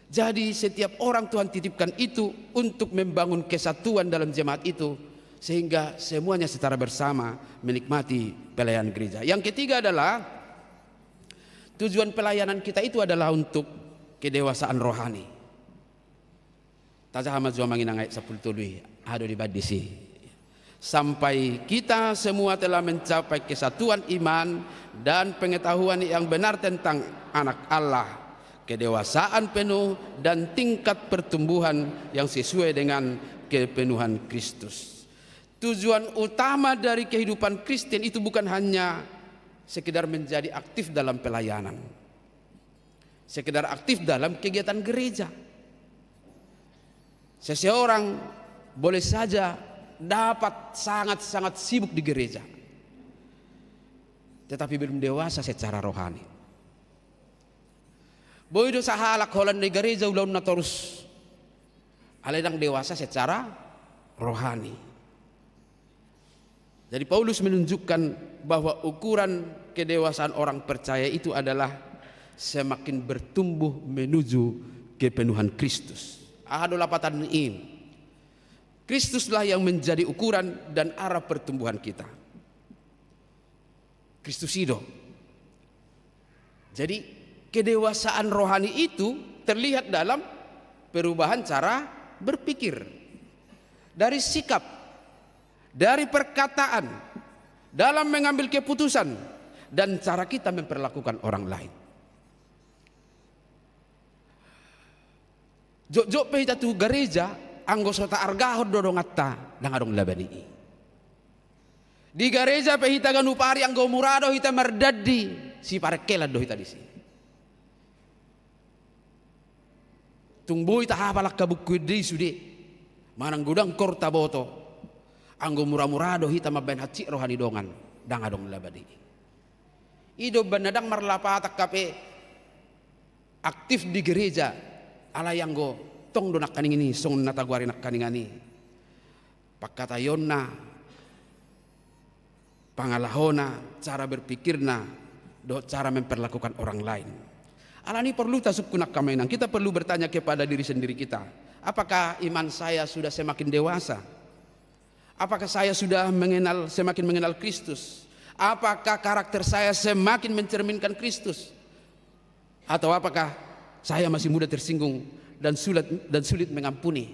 Jadi setiap orang Tuhan titipkan itu untuk membangun kesatuan dalam jemaat itu, sehingga semuanya secara bersama menikmati pelayanan gereja. Yang ketiga adalah, tujuan pelayanan kita itu adalah untuk kedewasaan rohani. Tajaha ma jo, amang inang, ayat sampulu tolu i, aha do dibaen disi? Sampai kita semua telah mencapai kesatuan iman dan pengetahuan yang benar tentang Anak Allah, kedewasaan penuh dan tingkat pertumbuhan yang sesuai dengan kepenuhan Kristus. Tujuan utama dari kehidupan Kristen itu bukan hanya sekedar menjadi aktif dalam pelayanan, sekedar aktif dalam kegiatan gereja. Seseorang boleh saja dapat sangat-sangat sibuk di gereja, tetapi belum dewasa secara rohani. Boi do sahalak holan di gereja ulaonna torus, alai ndang dewasa secara rohani. Jadi Paulus menunjukkan bahwa ukuran kedewasaan orang percaya itu adalah semakin bertumbuh menuju kepenuhan Kristus. Aha do lapatan i? Kristuslah yang menjadi ukuran dan arah pertumbuhan kita. Kristus i do. Jadi, kedewasaan rohani itu terlihat dalam perubahan cara berpikir. Dari sikap, dari perkataan, dalam mengambil keputusan, dan cara kita memperlakukan orang lain. Jotjot pe hita tu gareja, anggo so taargahon do donganta, ndang adong laba ni i. Di gareja pe hita ganup ari, anggo mura do hita mardandi, siparengkelan do hita disi. Tung boi tahapal angka buku ende i sude, manang godang koor taboto, anggo muramura do hita mambahen hansit roha ni dongan, ndang adong laba ni i. I do umbahen na ndang marlapatak hape aktif di gereja, alai anggo tong do nangkaning i songon na tagoari nangkaningan i. Pangkataionna, pangalahona, cara berpikirna, dohot cara memperlakukan orang lain. Alani i porlu tasungkun angka amang inang, kita perlu bertanya kepada diri sendiri kita, apakah iman saya sudah semakin dewasa? Apakah saya sudah mengenal, semakin mengenal Kristus? Apakah karakter saya semakin mencerminkan Kristus? Atau apakah saya masih mudah tersinggung dan sulit, dan sulit mengampuni?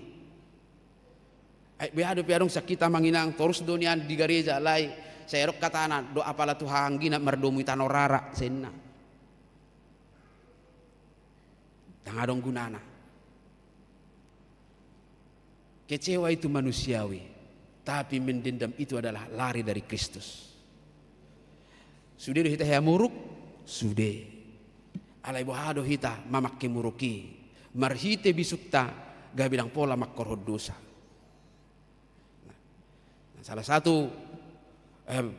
Ai, beha dope adong sian hita amang inang, torus do nian di gareja, alai sai adong hatana, dohot apala tu hahanggi na mardomu i tano rara, sai ninna. Ndang adong gunana. Kecewa itu manusiawi, tapi mendendam itu adalah lari dari Kristus. Sude do hita hea muruk? Sude. Alai boha do hita mamangke muruk i? Marhite bisukta gabe ndang pola mangkorhon dosa. Nah, salah satu, eh,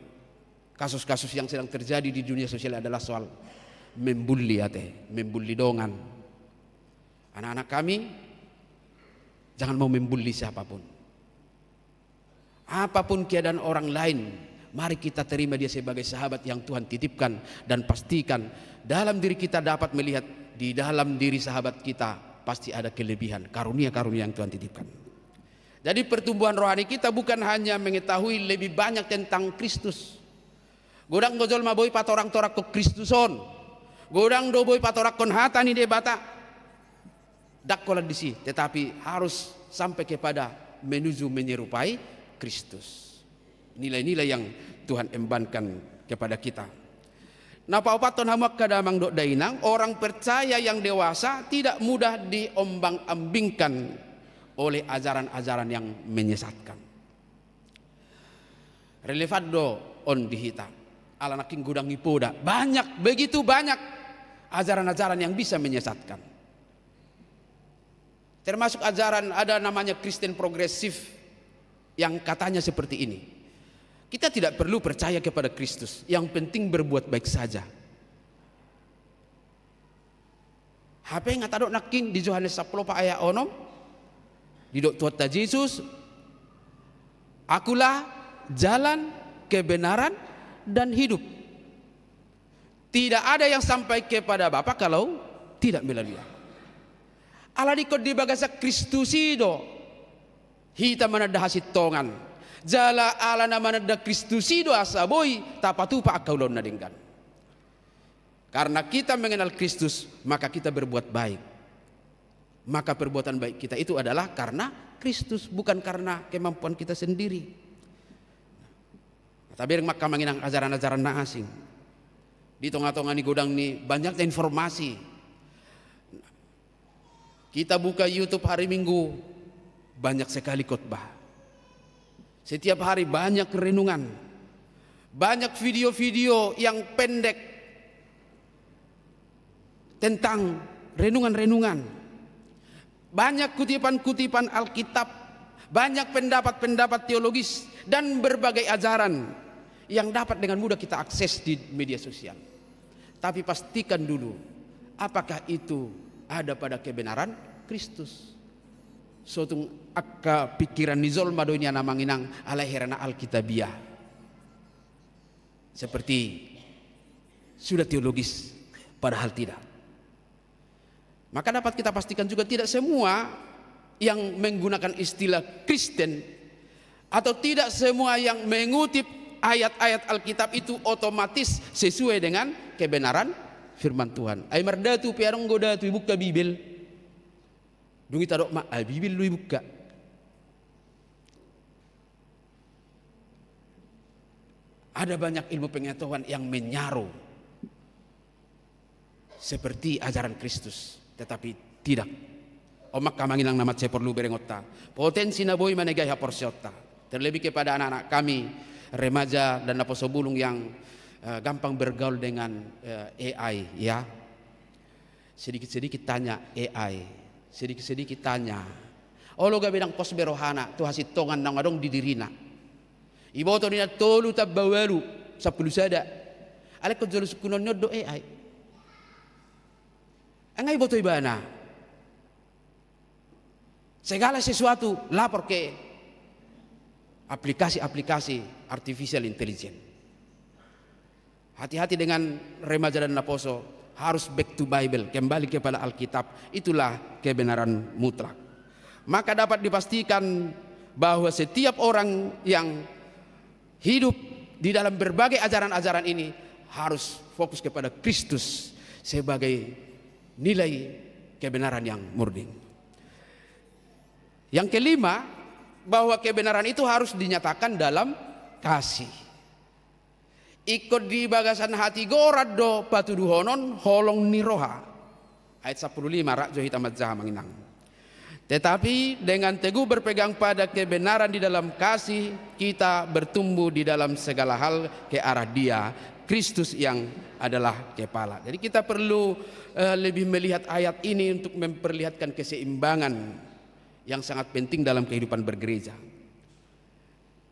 kasus-kasus yang sedang terjadi di dunia sosial adalah soal membuli ate, membuli dongan. Anak-anak kami, jangan mau membuli siapapun. Apapun keadaan orang lain, mari kita terima dia sebagai sahabat yang Tuhan titipkan dan pastikan dalam diri kita dapat melihat di dalam diri sahabat kita pasti ada kelebihan, karunia-karunia yang Tuhan titipkan. Jadi pertumbuhan rohani kita bukan hanya mengetahui lebih banyak tentang Kristus. Godang do jolma boi patorang-toranghon Kristus on. Godang do boi patoranghon hata ni Debata. Ndang holan disi, tetapi harus sampai kepada menuju menyerupai Kristus. Nilai-nilai yang Tuhan embankan kepada kita. Na paopathon hamu angka damang dohot dainang, orang percaya yang dewasa tidak mudah diombang-ambingkan oleh ajaran-ajaran yang menyesatkan. Relevan do on di hita. Ala nangkin godang i poda. Banyak, begitu banyak ajaran-ajaran yang bisa menyesatkan. Termasuk ajaran ada namanya Kristen progresif yang katanya seperti ini. Kita tidak perlu percaya kepada Kristus, yang penting berbuat baik saja. Hape nga tadok nangkin di Johannes sampulu opat ayat onom, didok Tuhanta Jesus, "Akulah jalan, kebenaran, dan hidup. Tidak ada yang sampai kepada Bapa kalau tidak melalui Aku." Alani ingkon di bagasan Kristus i do hita mananda hasintongan. Jala ala na mananda Kristus i do asa boi tapatupa angka ulaon na denggan. Karena kita mengenal Kristus, maka kita berbuat baik. Maka perbuatan baik kita itu adalah karena Kristus, bukan karena kemampuan kita sendiri. Tabereng ma angka amang inang ajaran-ajaran na asing. Di tonga-tonga ni godang ni banyaknya informasi. Kita buka YouTube hari Minggu, banyak sekali khotbah. Setiap hari banyak renungan. Banyak video-video yang pendek tentang renungan-renungan. Banyak kutipan-kutipan Alkitab, banyak pendapat-pendapat teologis, dan berbagai ajaran yang dapat dengan mudah kita akses di media sosial. Tapi pastikan dulu, apakah itu ada pada kebenaran Kristus? Sotung angka pikiran ni jolma do i, amang inang, alai hera na alkitabiah. Seperti sudah teologis, padahal tidak. Maka dapat kita pastikan juga, tidak semua yang menggunakan istilah Kristen atau tidak semua yang mengutip ayat-ayat Alkitab itu otomatis sesuai dengan kebenaran firman Tuhan. Ai mardatu pe adong do datu ibuka Bibel. Dung i tadok ma, ai Bibel do ibuka. Ada banyak ilmu pengetahuan yang menyaru seperti ajaran Kristus, tetapi tidak. On ma angka amang inang na mansai porlu berengonta, potensi na boi manegai haporseaonta, terlebih kepada anak-anak kami, remaja dan naposo bulung yang, eh, gampang bergaul dengan, eh, A I, ya. Sedikit-sedikit tanya A I, sedikit-sedikit tanya. Olo gabe ndang pos be rohana tu hasintongan naung adong di dirina. Iboto ninna tolu tamba ualu sampulu sada. Alai ingkon jolo sungkunon ni on do A I. Nga iboto ibana. Segala sesuatu lapor ke aplikasi-aplikasi artificial intelligence. Hati-hati dengan remaja dan naposo, harus back to Bible, kembali kepada Alkitab. Itulah kebenaran mutlak. Maka dapat dipastikan bahwa setiap orang yang hidup di dalam berbagai ajaran-ajaran ini harus fokus kepada Kristus sebagai nilai kebenaran yang murni. Yang kelima, bahwa kebenaran itu harus dinyatakan dalam kasih. Ingkon di bagasan hatigoran do patuduhonon holong ni roha. Ayat sampulu lima, rap jo hita manjaha, amang inang. Tetapi dengan teguh berpegang pada kebenaran di dalam kasih, kita bertumbuh di dalam segala hal ke arah Dia, Kristus yang adalah kepala. Jadi kita perlu, eh, lebih melihat ayat ini untuk memperlihatkan keseimbangan yang sangat penting dalam kehidupan bergereja.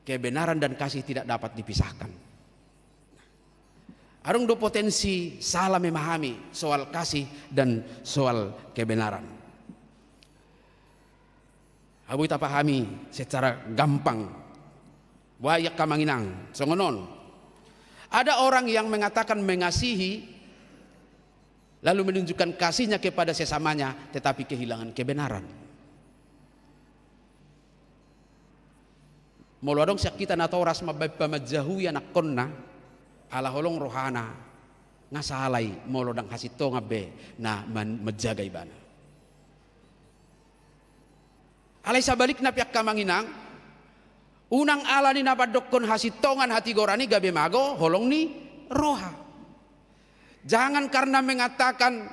Kebenaran dan kasih tidak dapat dipisahkan. Adong do potensi salah memahami soal kasih dan soal kebenaran. Boi tapahami secara gampang. Boi angka amang inang, songon on. Ada orang yang mengatakan mengasihi, lalu menunjukkan kasihnya kepada sesamanya, tetapi kehilangan kebenaran. Molo adong sian hita natoras mambaen pamanjahui anakkonna, ala holong rohana, nga sala i molo ndang hasintongan be na man-, manjaga ibana. Alai sabalikna pe angka amang inang, unang ala ni na mandokkon hasintongan hatigoran i gabe mago holong ni roha. Jangan karena mengatakan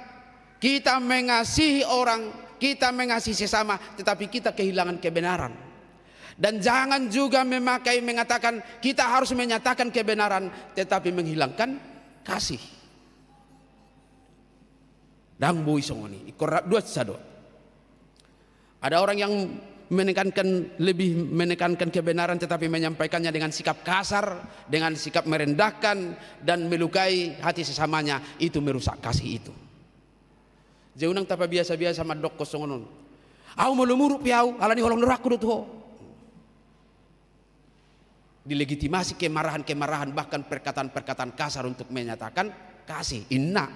kita mengasihi orang, kita mengasihi sesama, tetapi kita kehilangan kebenaran. Dan jangan juga memakai, mengatakan kita harus menyatakan kebenaran, tetapi menghilangkan kasih. Ndang boi songon i, ingkon rap dua sada. Ada orang yang menekankan, lebih menekankan kebenaran tetapi menyampaikannya dengan sikap kasar, dengan sikap merendahkan, dan melukai hati sesamanya, itu merusak kasih itu. Jadi unang tapabiasa-biasa mandokkon songon on. Ahu molo muruk pe ahu, ala ni holong ni rohangku do tu ho. Dilegitimasi kemarahan-kemarahan, bahkan perkataan-perkataan kasar untuk menyatakan kasih. Inna.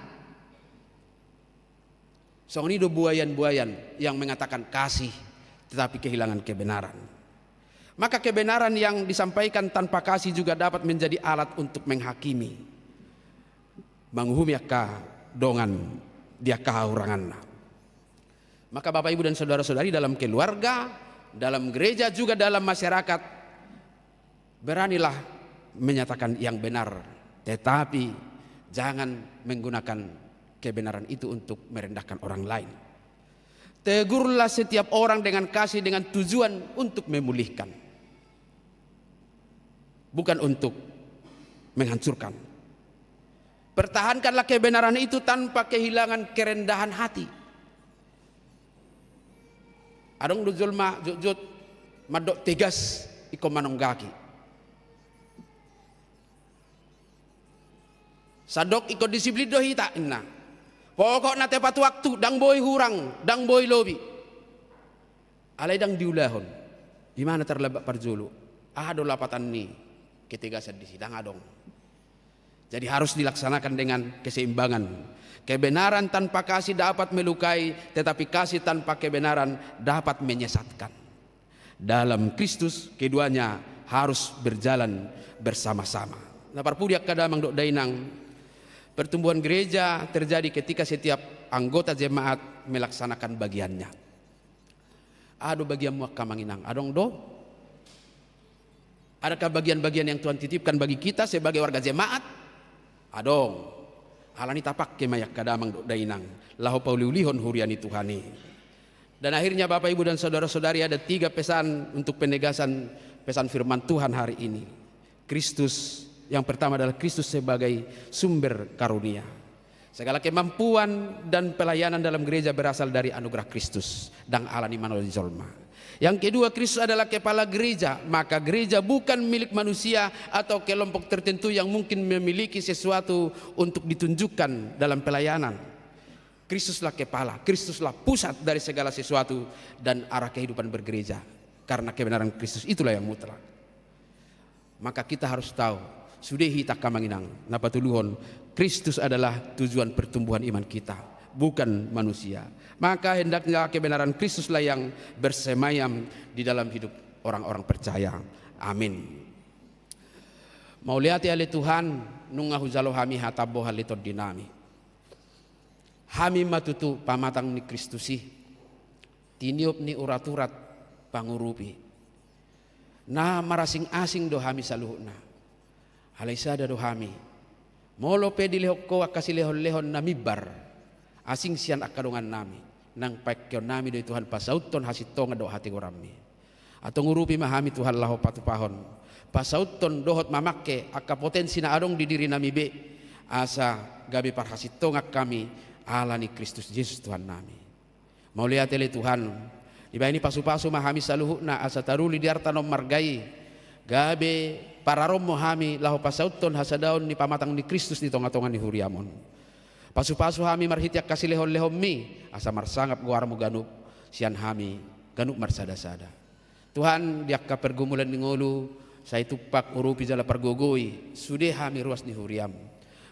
Songon i do buayan-buayan yang mengatakan kasih, tetapi kehilangan kebenaran. Maka kebenaran yang disampaikan tanpa kasih juga dapat menjadi alat untuk menghakimi, manguhumi angka dongan di angka hahuranganna. Maka Bapak, Ibu, dan saudara-saudari, dalam keluarga, dalam gereja, juga dalam masyarakat, beranilah menyatakan yang benar, tetapi jangan menggunakan kebenaran itu untuk merendahkan orang lain. Tegurlah setiap orang dengan kasih, dengan tujuan untuk memulihkan, bukan untuk menghancurkan. Pertahankanlah kebenaran itu tanpa kehilangan kerendahan hati. Adong do jolma jotjot mandok tegas ingkon manonggaki. Sandok ingkon disiplin do hita, ninna. Pokokna tepat waktu, ndang boi hurang, ndang boi lobi. Alai ndang diulahon. Imana tarlambat parjolo. Aha do lapatan ni ketegasan disi? Ndang adong. Jadi harus dilaksanakan dengan keseimbangan. Kebenaran tanpa kasih dapat melukai, tetapi kasih tanpa kebenaran dapat menyesatkan. Dalam Kristus, keduanya harus berjalan bersama-sama. Na parpudi angka damang dohot dainang, pertumbuhan gereja terjadi ketika setiap anggota jemaat melaksanakan bagiannya. Aha do bagianmu angka amang inang? Adong do? Adakah bagian-bagian yang Tuhan titipkan bagi kita sebagai warga jemaat? Adong. Alani tapake ma i angka damang dohot dainang laho pauliulihon huria ni Tuhan i. Dan akhirnya, Bapak, Ibu, dan saudara-saudari, ada tiga pesan untuk penegasan pesan firman Tuhan hari ini. Kristus, yang pertama adalah Kristus sebagai sumber karunia. Segala kemampuan dan pelayanan dalam gereja berasal dari anugerah Kristus, ndang alani manang jolma. Yang kedua, Kristus adalah kepala gereja, maka gereja bukan milik manusia atau kelompok tertentu yang mungkin memiliki sesuatu untuk ditunjukkan dalam pelayanan. Kristuslah kepala, Kristuslah pusat dari segala sesuatu, dan arah kehidupan bergereja. Karena kebenaran Kristus itulah yang mutlak. Maka kita harus tahu, sude hita angka amang inang, na patoluhon, Kristus adalah tujuan pertumbuhan iman kita, bukan manusia. Maka hendaknya kebenaran Kristuslah yang bersemayam di dalam hidup orang-orang percaya. Amin. Mauliate ale Tuhan, nunga hujalo hami hatambohan ni tondinami. Hami ma tutu pamatang ni Kristus i, tiniop ni urat-urat pangurupi. Na marasing-asing do hami saluhutna. Alai sada do hami. Molo pe dilehon Ho angka silehon-lehon na mimbar, asing sian angka dongannami, nang paengkeonnami do i Tuhan pasauthon hasintongan dohot hatigoranmi. Antong urupi ma hami Tuhan laho patupahon, pasauthon dohot mamangke angka potensi na adong di dirinami be, asa gabe parhasintongan hami ala ni Kristus Jesus Tuhannami. Mauliate ale Tuhan, dibahen i pasupasu ma hami saluhutna asa taruli di arta na ummarga i, gabe pararoonmu hami laho pasauthon hasadaon ni pamatang ni Kristus di tongatonga ni huriam on. Pasupasu hami marhite angka silehon-lehonmi, asa marsangap goarmu ganup sian hami ganup marsadasada. Tuhan, di angka pergumulan ni ngolu, sai tumpak urupi jala pargogoi sude hami ruas ni huriam,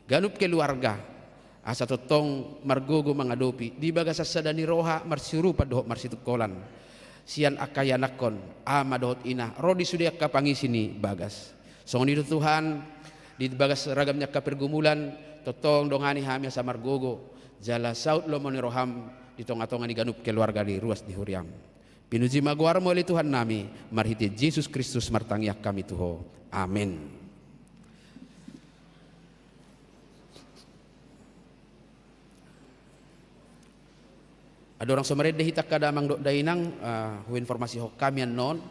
ganup keluarga, asa tongtong margogo mangadopi di bagasan sada ni roha marsiurupan dohot marsitungkolan sian angka ianakhon, ama dohot ina, ro di sude angka pangisi ni bagas. Songon i do Tuhan, di bagas ragam ni angka pergumulan, tongtong dongani hami asa margogo jala saut lomo ni roham di tongatonga ni ganup keluarga ni ruas ni huriam. Pinuji ma goarmu ale Tuhannami, marhite Jesus Kristus martangiang hami tu Ho. Amen. Andorang so marende hita angka damang dohot dainang, eh, huinformasihon hami annon,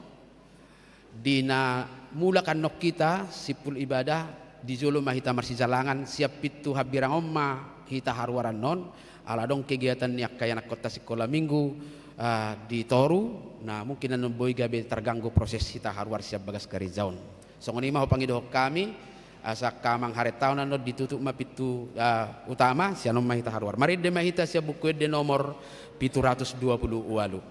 di na mulak annon hita simpul ibadah, di jolo ma hita marsijalangan, sian pintu hambirang on ma hita haruar annon, ala adong kegiatan ni angka ianakhonta sikola minggu, eh, di toru, na mungkin annon boi gabe targanggu proses hita haruar sian bagas gareja on. Songon i ma hupangidohon hami, asa angka amang harentahon annon ditutup ma pintu, eh, utama, sian on ma hita haruar. Marende ma hita sian Buku Ende nomor pitu ratus dua pulu ualu.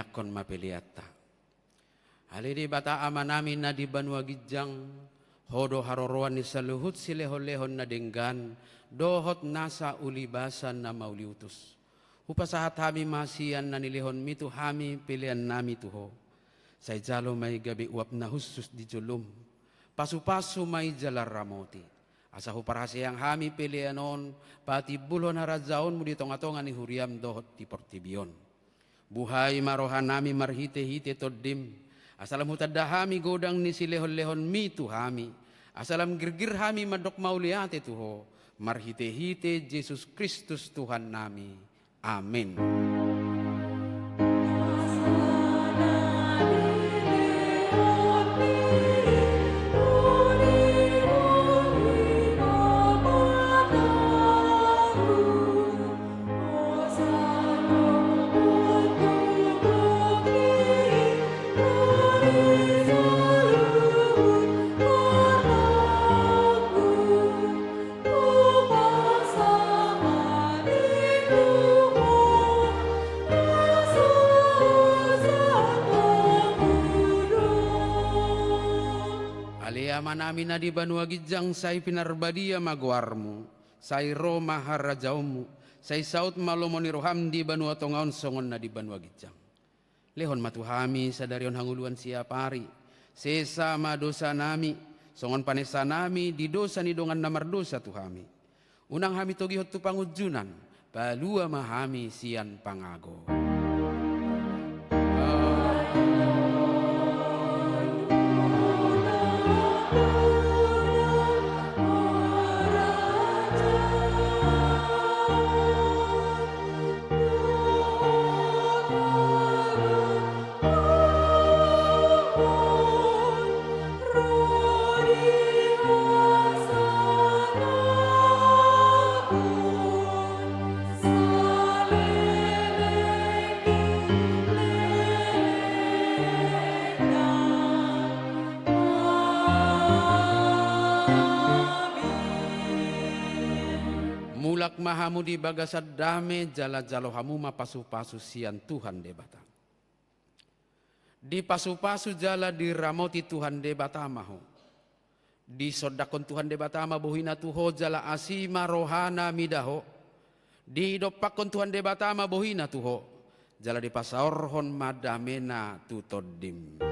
Angkon ma peleanta. Ale Debata Amanami na di banua ginjang, Ho do haroroan ni saluhut silehonlehon na denggan dohot nasa ulibasa na mauliutus. Hupasahat hami ma sian na nilehonMi tu hami peleannami tu Ho. Sai jalo ma i gabe uap na hushus di jolom. Pasupasu ma i jala ramoti, asa huparhaseang hami pelean on patimbulhon harajaonMu di tongatonga ni huriaM dohot di portibi on. Buhai ma rohanami marhitehite TondiM, asa lam hutanda hami godang ni silehonlehonMi tu hami, asa lam girgir hami mandok mauliate tu Ho, marhitehite Jesus Kristus Tuhannami. Amen. Ale Amanami na di banua ginjang, sai pinarbadia ma goarMu, sai ro ma harajaonMu, sai saut ma lomo ni rohaM di banua tonga on songon na di banua ginjang. Lehon ma tu hami sadari on hangoluan siapari. Sesa ma dosanami, songon panesanami di dosa ni dongan na mardosa tu hami. Unang hami togihon tu pangunjunan, palua ma hami sian pangago. Mulak ma hamu di bagasan dame, jala jalo hamu ma pasupasu sian Tuhan Debata. Dipasupasu jala diramoti Tuhan Debata ma ho. Disondangkon Tuhan Debata ma bohiNa tu ho, jala asi ma rohaNa mida ho. Didompakkon Tuhan Debata ma bohiNa tu ho, jala dipasaorhon ma dameNa tu tondim.